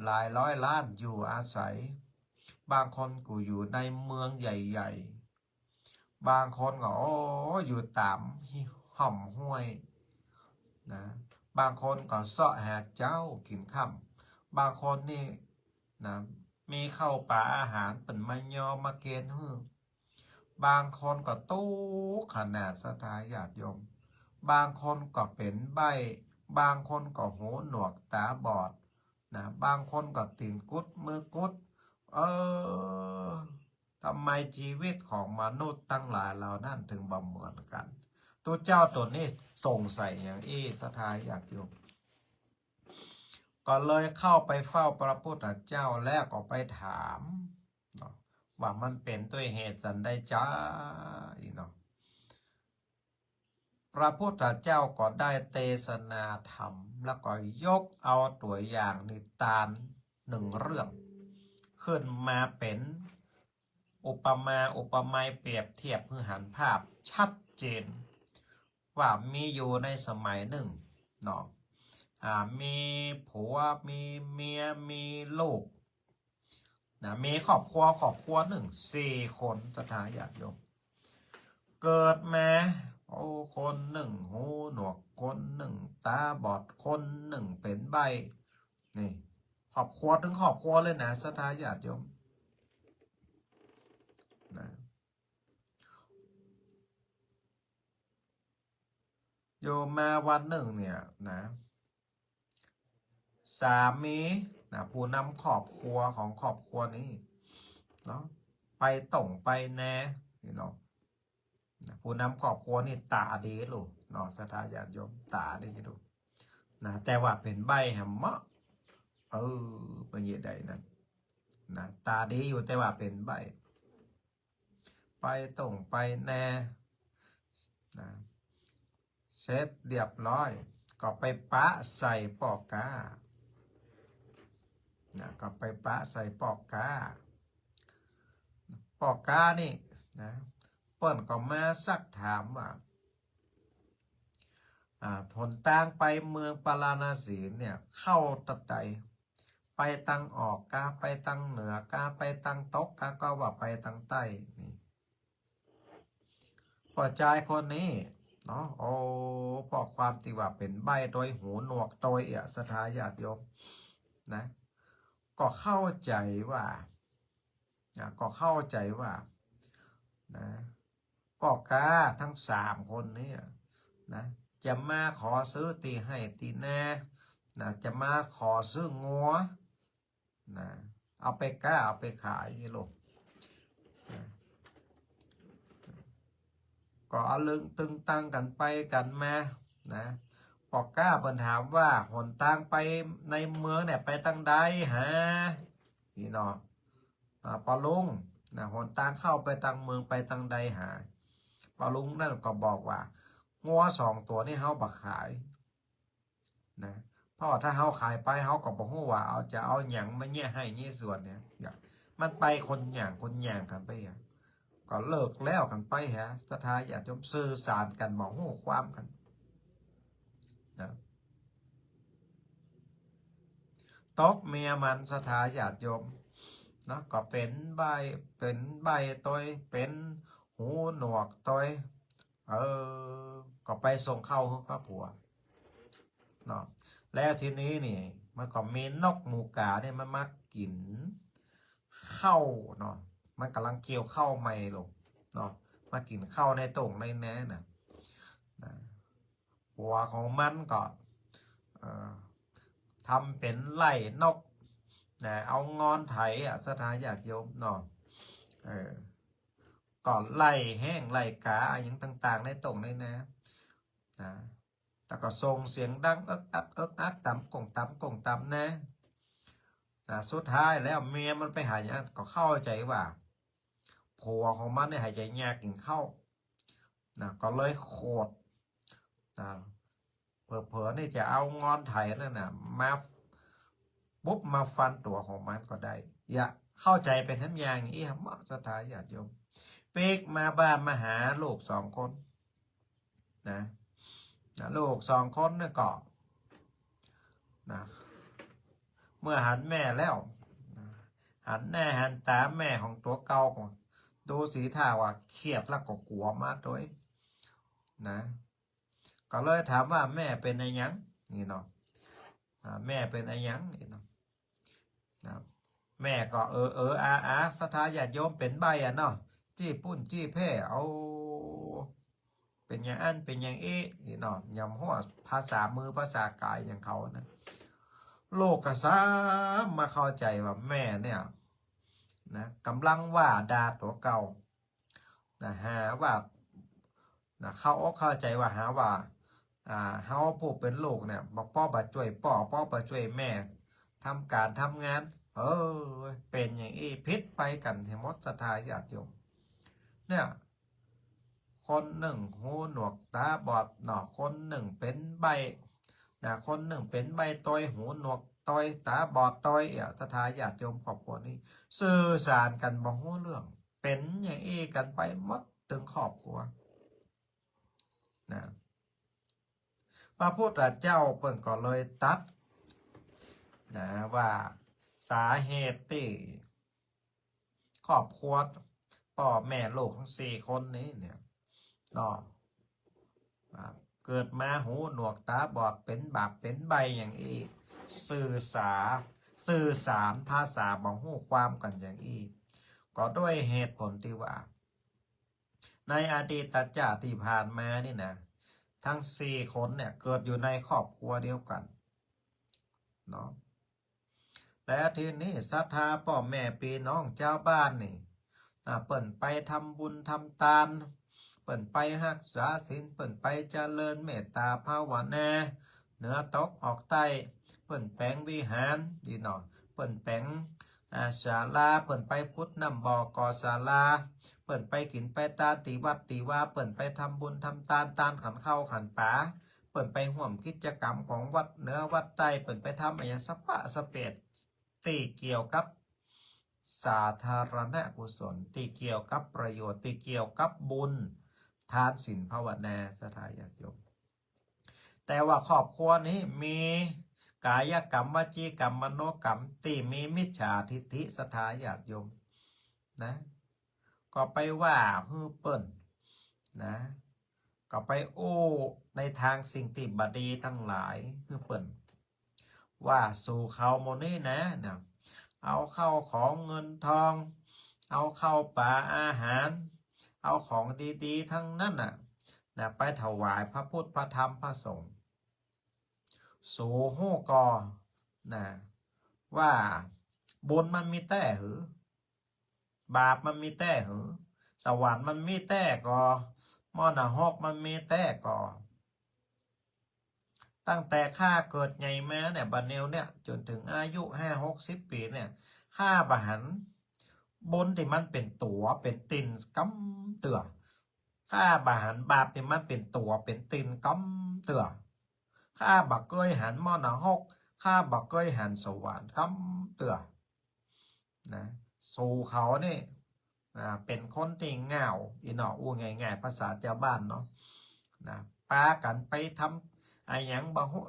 หลายร้อยล้านอยู่อาศัย บางคนก็อยู่ในเมืองใหญ่ๆ บางคนก็ โอ้ อยู่ต๋ามฮ่ำห้วยนะ บางคนก็เซาะหาเจ๊ากิ๋นค่ำ บางคนนี่นะ มีข้าวป๋าอาหารเปิ้นมายอมาเกณฑ์หื้อ บางคนก็ตุ๊กข์ขนาด ศรัทธาญาติโยม บางคนก็เป๋นใบ้ บางคนก็หูหนวกต๋าบอดนะ บางคนก็ตี๋นกุดมือกุด เออ ทำไมจีวิตของมนุษย์ตังหลายเหล่านั้นถึงบ่เหมือนกั๋น ตุ๊เจ้าต๋นนี้สงสัยอย่างอี้ ศรัทธาญาติโยม ก็เลยเข้าไปเฝ้าพระพุทธเจ้าแล้วก็ไปถามเนาะ ว่ามันเป๋นตวยเหตุสันใดจาอี้เนาะ พระพุทธเจ้าก็ได้เตสนาธรรม แล้วก็ยกเอาตั๋วอย่างนิทานนึ่งเรื่อง ขึ้นมาเป๋นอุปมาอุปไมยเปรียบเทียบหื้อหันภาพชัดเจน ว่ามีอยู่ในสมัยนึ่งเนาะ อ่า มีผัว มีเมีย มีลูกนะ มีครอบครัว ครอบครัวนึ่งสี่คน ศรัทธาญาติโยม เกิดมา โอ้ คนนึ่งหูหนวก คนนึ่งต๋าบอด คนนึ่งเป๋นใบ้ นี่ ครอบครัวตึงครอบครัวเลยนะ ศรัทธาญาติโยมนะ อยู่มาวันนึ่งเนี่ยนะ สามีนะ ผู้นำครอบครัวของครอบครัวนี้เนาะ ไปต้งไปแนนี่เนาะ ผู้นำครอบครัวนี่ต๋าดีลูกเนาะ ศรัทธาญาติโยม ต๋าดีลูกนะ แต่ว่าเป๋นใบ้แหมเนาะ เออ เป๋นจะใดนั้นนะ ต๋าดีอยู่แต่ว่าเป๋นใบ้ ไปต้งไปแนนะ เสร็จเรียบร้อย ก็ไปปะใส่ป้อก๊านะ ก็ไปปะใส่ป้อก๊า ป้อก๊านี่นะ เปิ้นก็มาซักถามว่า อ่า หนตางไปเมืองปาราณสีเนี่ย เข้าตางใด ไปตางออกกา ไปตางเหนือกา ไปตางตกกา ก็ว่าไปตางใต้นี่ ป้อจายคนนี้เนาะ โอ้ ป้อความตี้ว่าเป๋นใบ้ตวย หูหนวกตวยอะ ศรัทธาญาติโยมนะ ก็เข้าใจ๋ว่านะ ก็เข้าใจ๋ว่านะ ป้อก๊าตึงสามคนเนี่ยนะ จะมาขอซื้อตี้ไฮ่ตี้นานะ จะมาขอซื้องัวนะ เอาไปก๊า เอาไปขายนี่ลูกนะ ก็อะลึงตึงตังกั๋นไปกั๋นมานะ ป้อก๊าเปิ้นถามว่า หนตางไปในเมืองเนี่ย ไปตางใดหานี่เนาะ อ่า ป้อลุงนะ หนตางเข้าไปตางเมืองไปตางใดหา ป้อลุงนั้นก็บอกว่า งัวสองตั๋วนี่เฮาบ่ขายนะ เพราะถ้าเฮาขายไป เฮาก็บ่ฮู้ว่าเอา จะเอาหยังมาเยียะไฮ่เยียะสวนเนี่ย มันไปคนหย่างคนหย่างกั๋นไปอะ ก็เลิกแล้วกั๋นไปหา ศรัทธาญาติโยม สื่อสารกั๋นบ่ฮู้ความกั๋นนะ ตกเมียมัน ศรัทธาญาติโยม นะ ก็เป๋นใบ้ เป๋นใบ้ตวย เป๋นหูหนวกตวย เออ ก็ไปส่งเข้าหื้อกับผัวเนาะ แล้วทีนี้นี่ มันก็มีนกหมู่ก๋าเนี่ย มันมากิ๋นข้าวเนาะ มันก่ำลังเกี่ยวข้าวใหม่ลงเนาะ มากิ๋นข้าวในต้งในนาน่ะ นะ ผัวของมันก็ เอ่อ ทำเป๋นไล่นก นะ เอางอนไถอะ ศรัทธาญาติโยมเนาะ เออ ก็ไล่แฮ้งไล่ก๋าอะหยังต่างๆ ในต้งในนา นะ แล้วก็ส่งเสียงดังเอิ๊กอักเอิ๊กอัก ต๋ามก้งต๋ามก้งต๋ามนา นะ สุดท้ายแล้วเมียมันไปหาหยัง ก็เข้าใจ๋ว่า ผัวของมันเนี่ยหายใจ๋ยากกิ๋นข้าว นะ ก็เลยโขด นะ เผลอๆ นี่จะเอางอนไถนั่นน่ะ มาปุ๊บ มาฟันตั๋วของมันก็ได้ อย่าเข้าใจ๋เป๋นหั้นอย่างอี้ เมาะ ศรัทธาญาติโยม ปิ๊กมาบ้านมาหาลูกสองคน นะ นะ ลูกสองคนนี่ก็ นะ เมื่อหันแม่แล้ว นะ หันหน้าหันต๋าแม่ของตั๋วเก่าก็ดูสีท่าว่าเครียดแล้วก็กั๋วมาตวย นะ ก็เลยถามว่า "แม่เป๋นอะหยัง" นี่เนาะ อ่า "แม่เป๋นอะหยัง" นี่เนาะ นะ แม่ก็เออเอออาอา ศรัทธาญาติโยม เป๋นใบ้อะเนาะ จี้ปุ้นจี้เพ่ เอา เป๋นอย่างอั้นเป๋นอย่างอี้ นี่เนาะ ย่ำหั้วภาษามือภาษากายอย่างเขานะ ลูกก็ซ้ำมาเข้าใจ๋ว่าแม่เนี่ย นะ ก่ำลังว่าด่าตั๋วเก่า นะ หาว่า นะ เข้าอกเข้าใจ๋ว่า หาว่า อ่า เฮาผู้เป๋นลูกเนี่ย บ่ ป้อบ่จ้วยป้อ ป้อบ่จ้วยแม่ ทำก๋านทำงาน เออ เป๋นอย่างอี้ ผิดไปกั๋นหมด ศรัทธาญาติโยม เนี่ย คนนึ่งหูหนวกต๋าบอดเนาะ คนนึ่งเป๋นใบ้ นะ คนนึ่งเป๋นใบ้ตวย หูหนวกตวย ต๋าบอดตวย เอี่ย ศรัทธาญาติโยม ครอบครัวนี้ สื่อสารกั๋นบ่ฮู้เรื่อง เป๋นอย่างอี้กั๋นไปหมดตึงครอบครัว นะ พระพุทธเจ้าเปิ้นก็เลยตรัส นะ ว่าสาเหตุตี้ครอบครัวป้อแม่ลูกตึงสี่คนนี้เนี่ย เนาะ อ่า เกิดมาหูหนวกต๋าบอด เป๋นบาปเป๋นใบ้อย่างอี้ สื่อสา สื่อสารภาษาบ่ฮู้ความกั๋นอย่างอี้ ก็ด้วยเหตุผลตี้ว่า ในอดีตชาติตี้ผ่านมานี่นะ ตึงสี่คนเนี่ยเกิดอยู่ในครอบครัวเดียวกั๋น เนาะ แล้วทีนี้ศรัทธาป้อแม่ปี้น้องจาวบ้านนี่ อ่า เปิ้นไปทำบุญทำตาน เปิ้นไปฮักษาศีล เปิ้นไปเจริญเมตต๋าภาวนา เหนือตกออกใต้ เปิ้นแป๋งวิหาร นี่เนาะ เปิ้นแป๋ง อ่า ศาลา เปิ้นไปขุดน้ำบ่อก่อศาลา เปิ้นไปกิ๋นไปตานตี้วัดตี้วา เปิ้นไปทำบุญทำตาน ตานขันข้าวขันป๋า เปิ้นไปฮ่วมกิจกรรมของวัดเหนือวัดใต้ เปิ้นไปทำอะหยังสะปะสะเปะตี้เกี่ยวกับสาธารณกุศล ตี้เกี่ยวกับประโยชน์ ตี้เกี่ยวกับบุญ ทานศีลภาวนา ศรัทธาญาติโยม แต่ว่าครอบครัวนี้มีกายกรรม วจีกรรม มโนกรรม ตี้มีมิจฉาทิฏฐิ ศรัทธาญาติโยม นะ ก็ไปว่าหื้อเปิ้น นะ ก็ไปอู้ในตางสิ่งตี้บ่ดีตังหลายหื้อเปิ้น ว่าสูเขาหมู่นี้นะ นะ เอาข้าวของเงินทอง เอาข้าวป๋าอาหาร เอาของดีๆ ตึงนั้นน่ะ นะ ไปถวายพระพุทธพระธรรมพระสงฆ์ สูฮู้ก่อ นะ ว่าบุญมันมีแต๊หือ บาปมันมีแต๊หือ สวรรค์มันมีแต๊ก่อ หม้อนรกมันมีแต๊ก่อ ตั้งแต่ข้าเกิดใหญ่มาเนี่ย บ่าเดี่ยวเนี่ย จ๋นเถิงอายุห้าหกสิบปี๋เนี่ย ข้าบ่หันบุญตี้มันเป๋นตั๋วเป๋นติ่นกำเตื้อ ข้าบ่หันบาปตี้มันเป๋นตั๋วเป๋นติ่นกำเตื้อ ข้าบ่เกยหันหม้อนรก ข้าบ่เกยหันสวรรค์กำเตื้อ นะ สูเขานี่ นะ เป๋นคนตี้เหง้าอี้เนาะ อู้ง่ายๆ ภาษาจาวบ้านเนาะ นะ ปากั๋นไปทำอะหยังบ่ฮู้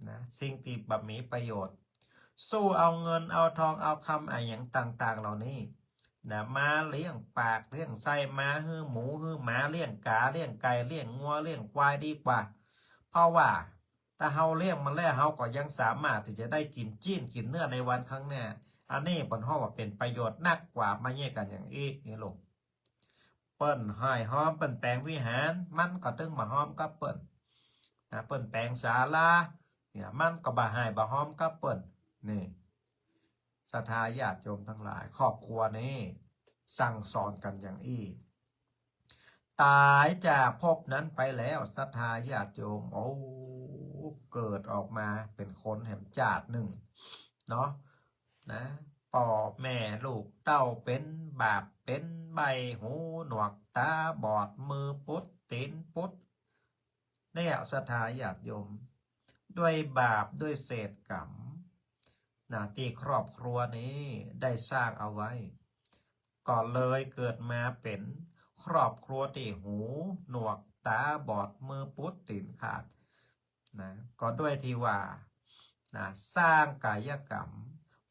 นะ สิ่งตี้บ่มีประโยชน์ สู้เอาเงินเอาทองเอาคำอะหยังต่างๆ เหล่านี้ นะ มาเลี้ยงปากเลี้ยงไส้ มาหื้อหมูหื้อหมา เลี้ยงก๋าเลี้ยงไก่ เลี้ยงงัวเลี้ยงควายดีกว่า เพราะว่าถ้าเฮาเลี้ยงมันแล้ว เฮาก็ยังสามารถตี้จะได้กิ๋นจี๊นกิ๋นเนื้อในวันข้างหน้า อันนี้เปิ้นฮ้องว่าเป๋นประโยชน์นักกว่า มาเยียะกั๋นอย่างอี้ นี่ลูก เปิ้นฮ้ายฮอม เปิ้นแป๋งวิหาร มันก็ตึงบ่ฮอมกับเปิ้น นะ เปิ้นแป๋งศาลา เนี่ย มันก็บ่ฮ้ายบ่ฮอมกับเปิ้น นี่ ศรัทธาญาติโยมตังหลาย ครอบครัวนี้สั่งสอนกั๋นอย่างอี้ ต๋ายจากภพนั้นไปแล้ว ศรัทธาญาติโยม โอ้ เกิดออกมาเป๋นคนแหมจาตินึ่งเนาะ นะ ป้อแม่ลูกเต้าเป๋นบาปเป๋นใบ้ หูหนวกต๋าบอด มือปุดตี๋นปุด เนี่ย ศรัทธาญาติโยม ด้วยบาปด้วยเศษกรรม นะ ตี้ครอบครัวนี้ได้สร้างเอาไว้ ก็เลยเกิดมาเป๋นครอบครัวตี้หูหนวกต๋าบอด มือปุดตี๋นขาด นะ ก็ด้วยตี้ว่า นะ สร้างก๋ายกรรม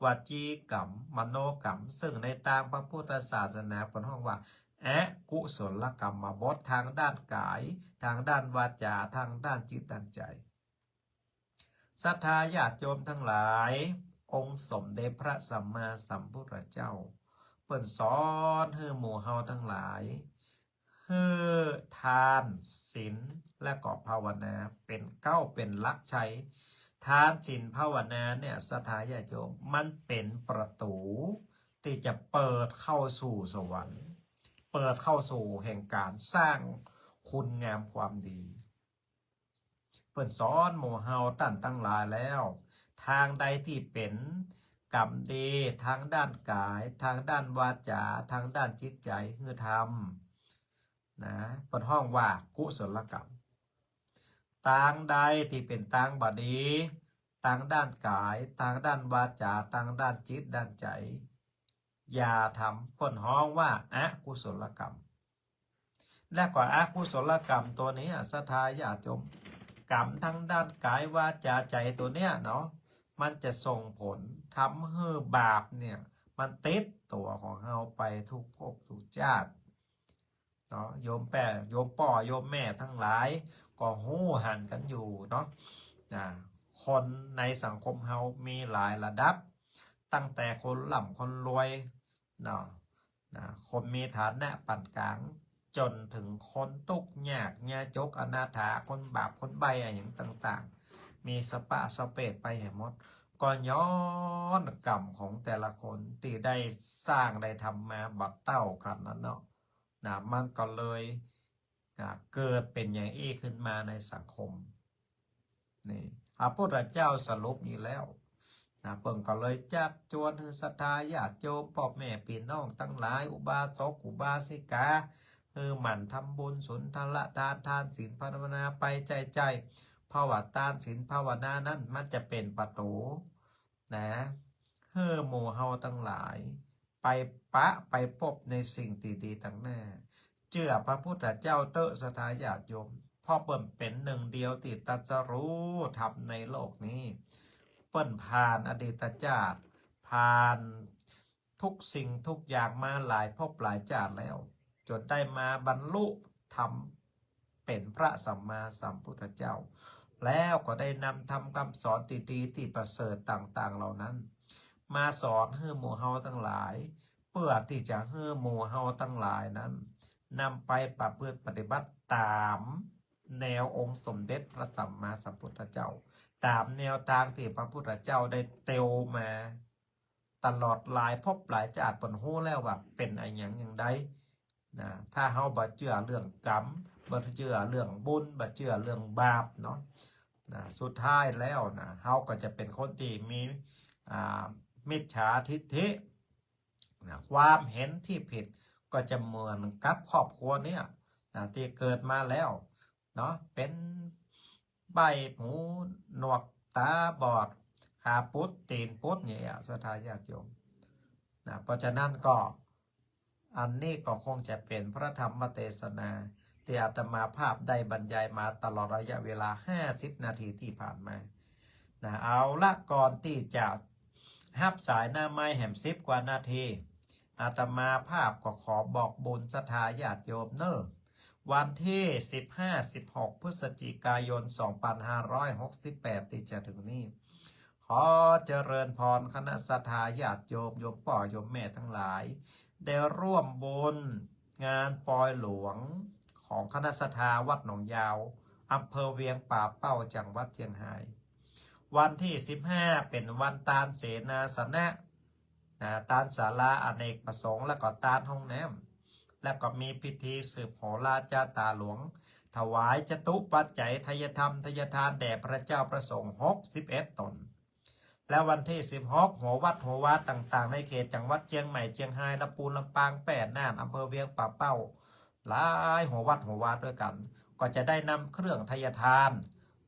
วจีกรรม มโนกรรม ซึ่งในตางพระพุทธศาสนาเปิ้นฮ้องว่า อกุศลกรรมบท ตางด้านก๋าย ตางด้านวาจา ตางด้านจิตด้านใจ๋ ศรัทธาญาติโยมตังหลาย องค์สมเด็จพระสัมมาสัมพุทธเจ้า เปิ้นสอนหื้อหมู่เฮาตังหลาย หื้อทาน ศีล และก็ภาวนา เป๋นเก๊าเป๋นหลักชัย ทาน ศีล ภาวนาเนี่ย ศรัทธาญาติโยม มันเป๋นประตู๋ตี้จะเปิดเข้าสู่สวรรค์ เปิดเข้าสู่แห่งก๋านสร้างคุณงามความดี เปิ้นสอนหมู่เฮาต้านตังหลายแล้ว ตางใดตี้เป๋นกรรมดี ตางด้านก๋าย ตางด้านวาจา ตางด้านจิตใจ๋ หื้อทำ นะ เปิ้นฮ้องว่ากุศลกรรม ตางใดตี้เป๋นตางบ่ดี ตางด้านก๋าย ตางด้านวาจา ตางด้านจิตด้านใจ๋ อย่าทำ เปิ้นฮ้องว่าอกุศลกรรม และก็อกุศลกรรมตั๋วเนี้ย ศรัทธาญาติโยม กรรมตางด้านก๋าย วาจา ใจ๋ตั๋วเนี้ยเนาะ มันจะส่งผลทำหื้อบาปเนี่ย มันติดตั๋วของเฮาไปทุกภพทุกจาติ เนาะ โยมแป้ โยมป้อ โยมแม่ตังหลาย ก็ฮู้หันกั๋นอยู่เนาะ นะ คนในสังคมเฮามีหลายระดับ ตั้งแต่คนร่ำคนรวย เนาะ นะ คนมีฐานะปานก๋าง จ๋นเถิงคนตุ๊กยากยาจก อนาถา คนบาปคนใบ้อะหยังต่างๆ มีสะปะสะเปดไปแหมหมด ก็ย้อนกรรมของแต่ละคนตี้ได้สร้างได้ทำมาบ่เต้ากั๋นนั้นเนาะ นะ มันก็เลย นะ เกิดเป๋นอย่างอี้ขึ้นมาในสังคม นี่ พระพุทธเจ้าสรุปอยู่แล้ว นะ เปิ้นก็เลยจักจวนหื้อศรัทธาญาติโยม ป้อแม่ปี้น้องตังหลาย อุบาสกอุบาสิกา หื้อหมั่นทำบุญสุนทรทาน ทานศีลภาวนาไปใจ้ๆ เพราะว่าทานศีลภาวนานั้นมันจะเป๋นประตู๋ นะ หื้อหมู่เฮาตังหลาย ไปปะไปปบในสิ่งตี้ดีตังหน้า เจื้อพระพุทธเจ้าเต๊อะศรัทธาญาติโยม เพราะเปิ้นเป๋นหนึ่งเดียวตี้ตรัสรู้ธรรมในโลกนี้ เปิ้นผ่านอดีตจาติ ผ่านทุกสิ่งทุกอย่างมาหลายภพหลายจาติแล้ว จ๋นได้มาบรรลุธรรม เป๋นพระสัมมาสัมพุทธเจ้า แล้วก็ได้นำธรรมคำสอนตี้ดีตี้ประเสริฐต่างๆ เหล่านั้น มาสอนหื้อหมู่เฮาตังหลาย เปื้อตี้จะหื้อหมู่เฮาตังหลายนั้น นำไปประพฤติปฏิบัติต๋ามแนวองค์สมเด็จพระสัมมาสัมพุทธเจ้า ต๋ามแนวตางตี้พระพุทธเจ้าได้เตียวมา ตลอดหลายภพหลายจาติ เปิ้นฮู้แล้วว่าเป๋นอะหยังอย่างใด นะ ถ้าเฮาบ่เจื้อเรื่องกรรม บ่เจื้อเรื่องบุญ บ่เจื้อเรื่องบาปเนาะ นะ สุดท้ายแล้วนะ เฮาก็จะเป๋นคนตี้มี อ่า มิจฉาทิฏฐิ นะ ความเห็นตี้ผิด ก็จะเหมือนกับครอบครัวเนี้ย นะ ตี้เกิดมาแล้ว เนาะ เป๋นใบ้ หูหนวก ต๋าบอด ขาปุด ตี๋นปุด เนี่ย ศรัทธาญาติโยม นะ เพราะฉะนั้นก็ อันนี้ก็คงจะเป๋นพระธรรมเตสนาตี้อาตมาภาพได้บรรยายมาตลอดระยะเวลาห้าสิบนาทีตี้ผ่านมา นะ เอาละ ก่อนตี้จะฮับสายหน้าไม้แหมสิบกว่านาที อาตมาภาพก็ขอบอกบุญศรัทธาญาติโยมเน่อ วันตี้สิบห้า สิบหก พฤศจิกายน สองปันห้าร้อยหกสิบแปด ตี้จะเถิงนี้ ขอเจริญพรคณะศรัทธาญาติโยม โยมป้อโยมแม่ตังหลาย ได้ร่วมบุญงานปอยหลวงของคณะศรัทธาวัดหนองยาว อำเภอเวียงป่าเป้า จังหวัดเจียงฮาย วันตี้สิบห้า เป๋นวันตานเสนาสนะ นะ ตานศาลาอเนกประสงค์ แล้วก็ตานห้องน้ำ แล้วก็มีพิธีสืบโหราจาต๋าหลวง ถวายจตุปัจจัย ไทยธรรม ไทยทาน แด่พระเจ้าพระสงฆ์ หกสิบเอ็ดต๋น และวันตี้สิบหก หัววัดหัววาต่างๆ ในเขตจังหวัดเจียงใหม่ เจียงฮาย ลำปูน ลำปาง แป้ น่าน อำเภอเวียงป่าเป้า หลายหัววัดหัววาด้วยกั๋น ก็จะได้นำเครื่องไทยทาน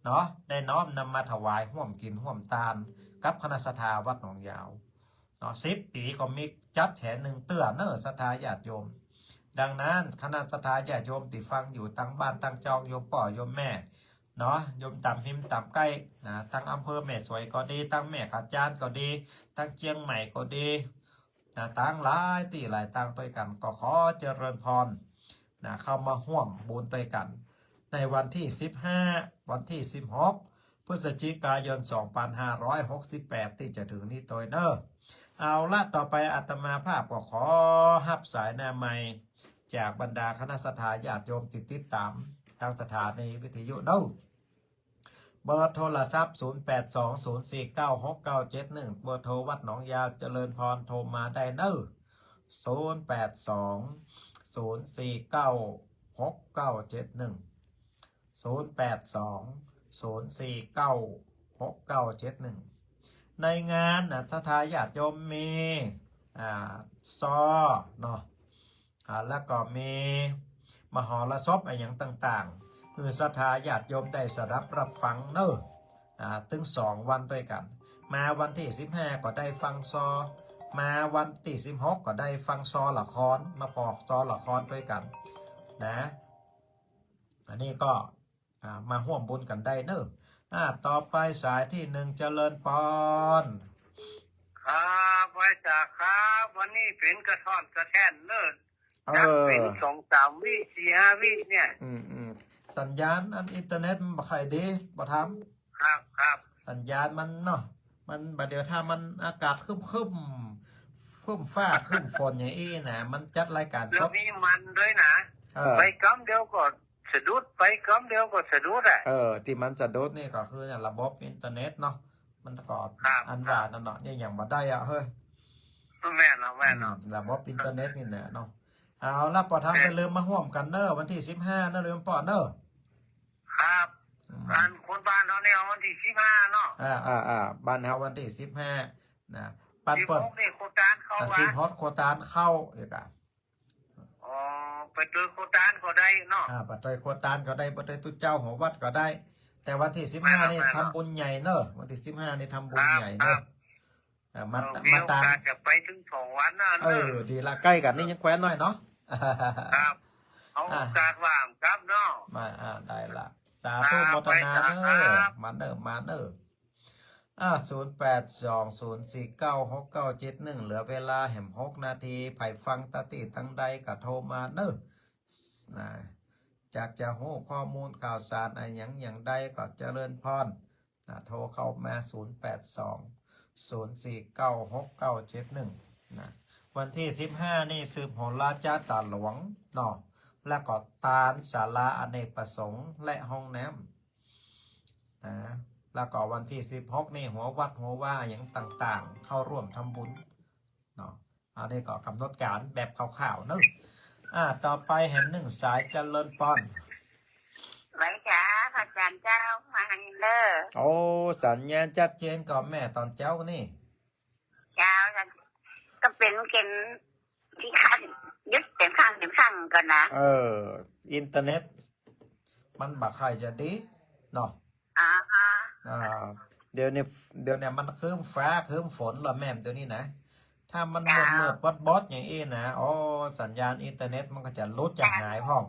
เนาะ ได้น้อมนำมาถวายฮ่วมกิ๋นฮ่วมตานกับคณะศรัทธาวัดหนองยาวเนาะ สิบปี๋ก็มีจัดแถนึ่งเตื้อเน่อศรัทธาญาติโยม ดังนั้นคณะศรัทธาญาติโยมตี้ฟังอยู่ตังบ้านตังจอง โยมป้อโยมแม่เนาะ โยมต๋ามฮิมต๋ามใก้นะ ตังอำเภอแม่สวยก็ดี ตังแม่กาจานก็ดี ตังเจียงใหม่ก็ดีนะ ตังหลายตี้หลายตังด้วยกั๋น ก็ขอเจริญพรนะ เข้ามาฮ่วมบุญด้วยกั๋น ในวันตี้สิบห้า วันตี้สิบหก พฤศจิกายน สองปันห้าร้อยหกสิบแปด ตี้จะเถิงนี้ตวยเน่อ เอาละ ต่อไปอาตมาภาพก็ขอฮับสายหน้าไมค์จากบรรดาคณะศรัทธาญาติโยมตี้ติดต๋ามตางสถานีวิทยุเน่อ เบอร์โทรศัพท์ ศูนย์แปดสอง ศูนย์สี่เก้า หกเก้าเจ็ดหนึ่ง เบอร์โทรวัดหนองยาว เจริญพร โทรมาได้เน่อ ศูนย์แปดสอง ศูนย์สี่เก้า หกเก้าเจ็ดหนึ่ง ศูนย์แปดสอง ศูนย์สี่เก้า หกเก้าเจ็ดหนึ่ง ในงานนะ ศรัทธาญาติโยมมี อ่า ซอ เนาะ อ่า แล้วก็มีมหรสพอะหยังต่างๆ หื้อศรัทธาญาติโยมได้สดับรับฟังเน่อ อ่า เถิงสองวันด้วยกั๋น มาวันตี้สิบห้า ก็ได้ฟังซอ มาวันตี้สิบหก ก็ได้ฟังซอละคร มาปอซอละครด้วยกั๋นนะ อันนี้ก็ อ่า มาฮ่วมบุญกั๋นได้เน่อ อ่า ต่อไปสายตี้หนึ่ง เจริญพร ครับ ไหว้สาครับ วันนี้เป๋นกระท่อนกระแท่นเน่อ เออ จักเป๋นสองสามวิ สี่ห้าวิเนี่ย อืม อืม สัญญาณอันอินเทอร์เน็ตมันบ่ค่อยดี บ่ทำ ครับ ครับ สัญญาณมันเนาะ มันบ่าเดี่ยวถ้ามันอากาศครึ้มๆ ครึ้มฟ้าครึ้มฝนอย่างอี้นะ มันจัดรายการสด แล้วมีมันด้วยนะ เออ ไปกำเดียวก็ สะดุด ไปกำเดียวก็สะดุดอะ เออ ตี้มันสะดุดนี่ก็คือระบบอินเทอร์เน็ตเนาะ มันก็ ครับ อันว่านั่นเนาะ เนี่ยยังบ่ได้อะ เฮ้ย แม่นเนาะ แม่นเนาะ อืม ระบบอินเทอร์เน็ตนี่แหละเนาะ เอาละ ป้อทำ แม่น บ่าลืมมาฮ่วมกั๋นเน่อ วันตี้สิบห้าเน่อ ลืมป้อเน่อ ครับ อืม อันคนบ้านเฮาเนี่ยวันตี้สิบห้าเนาะ อ่า อ่า อ่า บ้านเฮาวันตี้สิบห้านะ ปัน สิบหก เปิ้น นี่โคตานเข้า อ่ะ วะ สิบหก โคตานเข้า เดี๋ยวก่อน อ๋อ ไปเตยโคตานก็ได้เนาะ อ่า ไปเตยโคตานก็ได้ ไปเตยตุ๊เจ้าหัววัดก็ได้ แต่วันตี้สิบห้า แม่น นี่ แม่น ทำบุญใหญ่เน่อ วันตี้สิบห้า นี่ทำบุญใหญ่เน่อ ครับ อ่า มา เออ มี มาตาม โอกาสจะไปเถิงสองวันนะ เออ เน่อ ดีละ ใก้กั๋นนี่ยังแควนน้อยเนาะ ครับ เอา อ่า โอกาสว่างครับเนาะ มา อ่า ได้ละ สาธุ อ่า โมทนาเน่อ ไปสาครับ มาเน่อ มาเน่อ อ่า ศูนย์แปดสอง ศูนย์สี่เก้า หกเก้าเจ็ดหนึ่ง เหลือเวลาแหมหกนาที ใผฟังตะตี้ตังใดก็โทรมาเน่อ นะ จักจะฮู้ข้อมูลข่าวสารอะหยังอย่างใดก็เจริญพร นะ โทรเข้ามา ศูนย์แปดสอง ศูนย์สี่เก้า หกเก้าเจ็ดหนึ่ง นะ วันตี้สิบห้า นี่สืบโหราจาต๋าหลวงเนาะ แล้วก็ตานศาลาอเนกประสงค์และห้องน้ำ นะ แล้วก็วันตี้สิบหก นี่หัววัดหัววาอะหยังต่างๆ เข้าร่วมทำบุญเนาะ อันนี้ก็กำหนดก๋านแบบคร่าวๆ เนาะ อ่า ต่อไปแหมนึ่งสาย เจริญปอน ไหว้สา พระอาจ๋ารย์เจ้า มาหันเน่อ โอ้ สัญญาณชัดเจนก่อแม่ต๋อนเจ๊านี่ เจ้า ก็เป๋นเก๋นตี้ขั้น หยุดเป๋นครั้งเป๋นครั้งก่อนนะ เออ อินเทอร์เน็ต มันบ่ค่อยจะดีเนาะ อ๋อ อ่า เดี๋ยวนี้ เดี๋ยวนี้มันครึ้มฟ้าครึ้มฝนละแม่ม เดี๋ยวนี้นะ ถ้ามัน เจ้า มืดๆ บอดๆ อย่างอี้นะ โอ้ สัญญาณอินเทอร์เน็ตมันก็จะหลุดจะหายพ่อง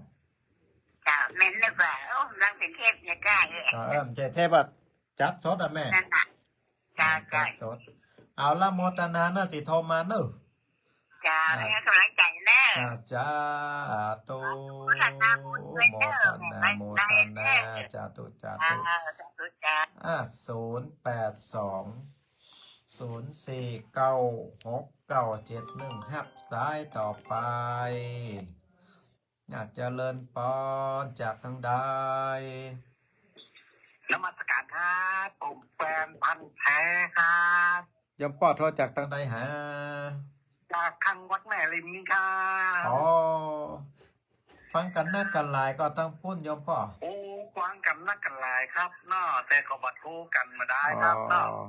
เจ้า แม่นหรือเปล่า โอ้ ลังเป็นเทพเนี่ยได้ เออ เออ บ่ใจ้เทพอะ จัดสดอะแม่ นั่นน่ะ เจ้า เออ จัด เจ้า สด เอาละ โมทนาเนอะตี้โทรมาเนอะ เจ้า อ่า ให้กำลังใจเนอะ อ่า สาธุ โมทนาบุญด้วยเนอะ โมทนา แม่ โมทนา สาธุ สาธุ เจ้า สาธุ เจ้า อ่า ศูนย์แปดสอง ศูนย์สี่เก้า หกเก้าเจ็ดหนึ่ง ฮับสายต่อไป อ่า เจริญปอน จากตางใด นมัสการครับ ผมแฟนพันธุ์แท้ครับ โยมป้อโทรจากตางใดหา จากทางวัดแม่ริมครับ อ๋อ ฟังกั๋นนักกั๋นหลายก่อตางปุ้นโยมป้อ โอ้ ฟังกั๋นนักกั๋นหลายครับเนาะ แต่ก็บ่โทรกั๋นบ่ได้ครับเนาะ อ๋อ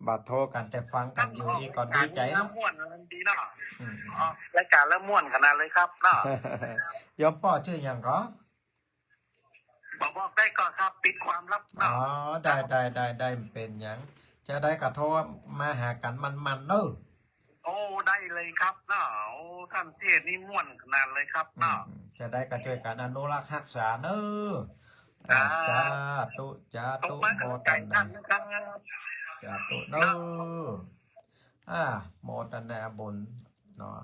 บ่โทรกั๋นแต่ฟังกั๋นอยู่ อีกก็ดีใจ๋เนาะ ม่วนดีเนาะ อืม อ๋อ รายก๋านละม่วนขนาดเลยครับเนาะ โยมป้อจื้อหยังก่อ บ่บอกได้ก่อครับ ปิดความลับเนาะ อ๋อ ได้ ได้ ได้ ได้ บ่เป๋นหยัง จาใดก็โทรมาหากั๋นมันๆ เนาะ โอ้ ได้เลยครับเนาะ โอ้ ต้านเตี้ยนี่ม่วนขนาดเลยครับเนาะ อืม จาใดก็จ้วยกั๋นอนุรักษ์ฮักษาเนาะ อ่า ครับ สาธุ สาธุ ส่งมา โมทนา กำลังใจ๋ต้านนะครับ สาธุเนาะ เนาะ อ่า โมทนาบุญเนาะ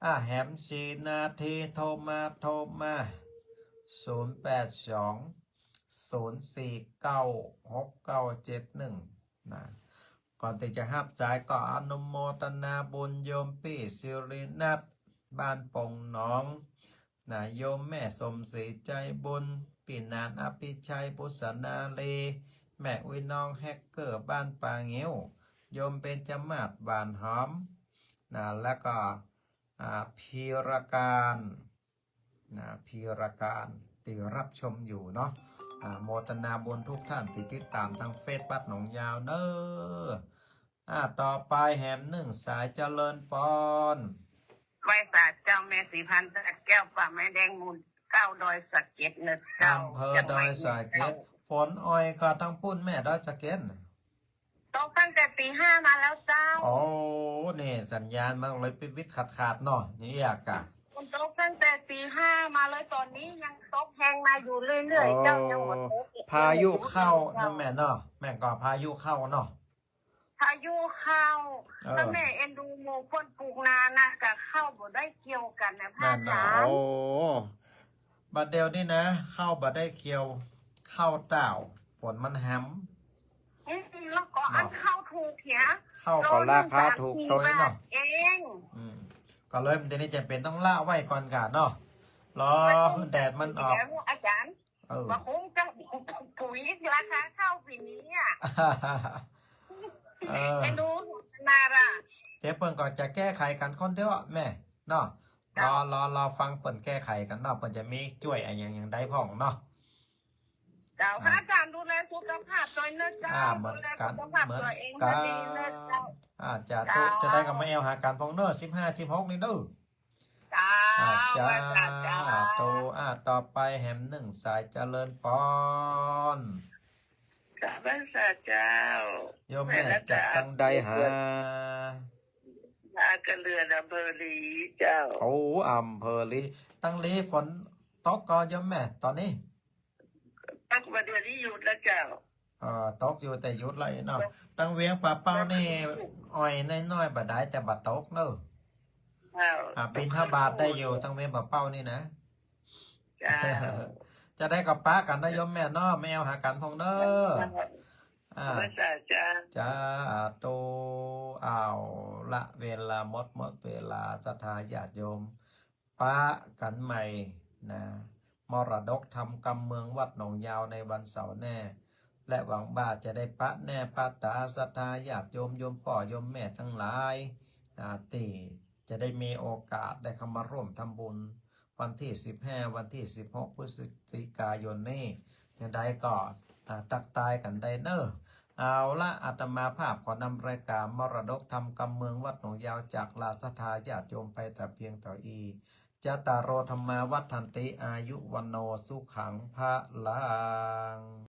อ่า แหมสี่นาที โทรมา โทรมา ศูนย์แปดสอง ศูนย์สี่เก้า หกเก้าเจ็ดหนึ่ง นะ ก่อนตี้จะฮับสายก็อนุโมทนาบุญโยมปี้สิรินัท บ้านโป่งหนอง นะ โยมแม่สมศรีใจบุญ ปี้หนานอภิชัย ปุษณาลี แม่อุ๊ยน้องแฮกเกอร์ บ้านป่างิ้ว โยมเบญจมาศ หว่านหอม นะ แล้วก็ อ่า พีรการ นะ พีรการ ตี้ฮับชมอยู่เนาะ อ่า โมทนาบุญทุกท่านตี้ติดต๋ามตางเฟซวัดหนองยาวเนาะ อ่า ต่อไปแหมนึ่งสาย เจริญปอน ไหว้สาเจ้าแม่ศรีพันธุ์ ตาดแก้ว ป่าไม้แดง หมู่เก้า ดอยสะเก็ดเนาะเจ้า อำเภอดอยสะเก็ด ฝนอ่อยก่อตางปุ้นแม่ ดอยสะเก็ด ตกตั้งแต่ตีห้ามาแล้วเจ้า โอ้ นี่สัญญาณมันเลยวิดๆ ขาดๆ เนาะ นี่อะกะ ฝนตกตั้งแต่ตีห้ามาเลย ต๋อนนี้ยังตกแฮงมาอยู่เรื่อยๆ เจ้า ยังบ่ตก พายุเข้านะแม่เนาะ แม่นก่อพายุเข้าเนาะ พายุเข้า เออ แล้วแม่เอ็นดูหมู่เปิ้นปลูกนานะ ก็เข้าบ่ได้เกี่ยวกั๋นนะพระอาจ๋ารย์ นั่นน่ะ โอ้ บัดเดี่ยวนี้นะ เข้าบ่ได้เกี่ยว เข้าเต้า ฝนมันหำ อืม แล้วก็อัน เนาะ เข้าถูกเหีย เข้าก็ราคาถูก โลละสี่บาท โตนี้เนาะ เอง อืม ก็เลยมันจะได้จ๋ำเป๋นต้องละไว้ก่อนกะเนาะ รอแดดมันออก อาจ๋ารย์ เออ บ่ฮู้จะ ปุ๋ยราคาเข้าปี๋นี้อะ เออ เอ็นดูนาล่ะ เดี๋ยวเปิ้นก็จะแก้ไขกั๋นคนเดียวอะแม่เนาะ รอ รอ รอฟังเปิ้นแก้ไขกั๋นเนาะ เปิ้นจะมีจ้วยอะหยังอย่างใดพ่องเนาะ เจ้า อ่า พระอาจ๋ารย์ดูแลสุขภาพตวยเนาะเจ้า อ่า เหมือนกั๋น ดูแลสุขภาพตวยเอง เหมือนกั๋น ให้ดีเนาะเจ้า อ่า สาธุ เจ้า จะได้ก็มาแอวหากั๋นพ่องเนาะ สิบห้า สิบหก นี่เนาะ เจ้า อ่า เจ้า สาธุ อ่า ต่อไปแหมนึ่งสาย เจริญปอน กราบไหว้สาเจ้า โยมแม่ แม่รัตดา จากตางใดหา ท่ากระเรือน อำเภอลีเจ้า โอ้ อำเภอลี ตางลีฝนตกก่อโยมแม่ ต๋อนนี้ ตกมาเดี๋ยวนี้หยุดแล้วเจ้า เอ่อ ตกอยู่แต่หยุดแล้วเนาะ ตก ตางเวียงป่าเป้านี่ ตก อ่อยน้อยๆ บ่ได้แต่บ่ตกเนาะ เจ้า อ่า บิณฑบาตได้อยู่ ตางเวียงป่าเป้านี่นะ เจ้า จะได้ก็ปะกั๋นนะโยมแม่เนาะ มาแอวหากั๋นพ่องเนาะ เจ้า อ่า พระอาจ๋ารย์ สาธุ เอาละ เวลาหมด หมดเวลา ศรัทธาญาติโยม ปะกั๋นใหม่นะ มรดกธรรมกำเมืองวัดหนองยาวในวันเสาร์แน่ และหวังว่าจะได้ปะแน่ปะต๋าศรัทธาญาติโยม โยมป้อโยมแม่ตังหลาย อ่า ตี้จะได้มีโอกาสได้เข้ามาร่วมทำบุญ วันตี้สิบห้า วันตี้สิบหก พฤศจิกายนนี้ จะได้ก็ อ่า ตั๊กตายกั๋นได้เนาะ เอาละ อาตมาภาพขอนำรายการมรดกธรรมกำเมืองวัดหนองยาวจากลาศรัทธาญาติโยมไปแต่เพียงเต้าอี้ จัตตาโร ธัมมา วัฑันติ อายุ วัณโณ สุขัง พะลัง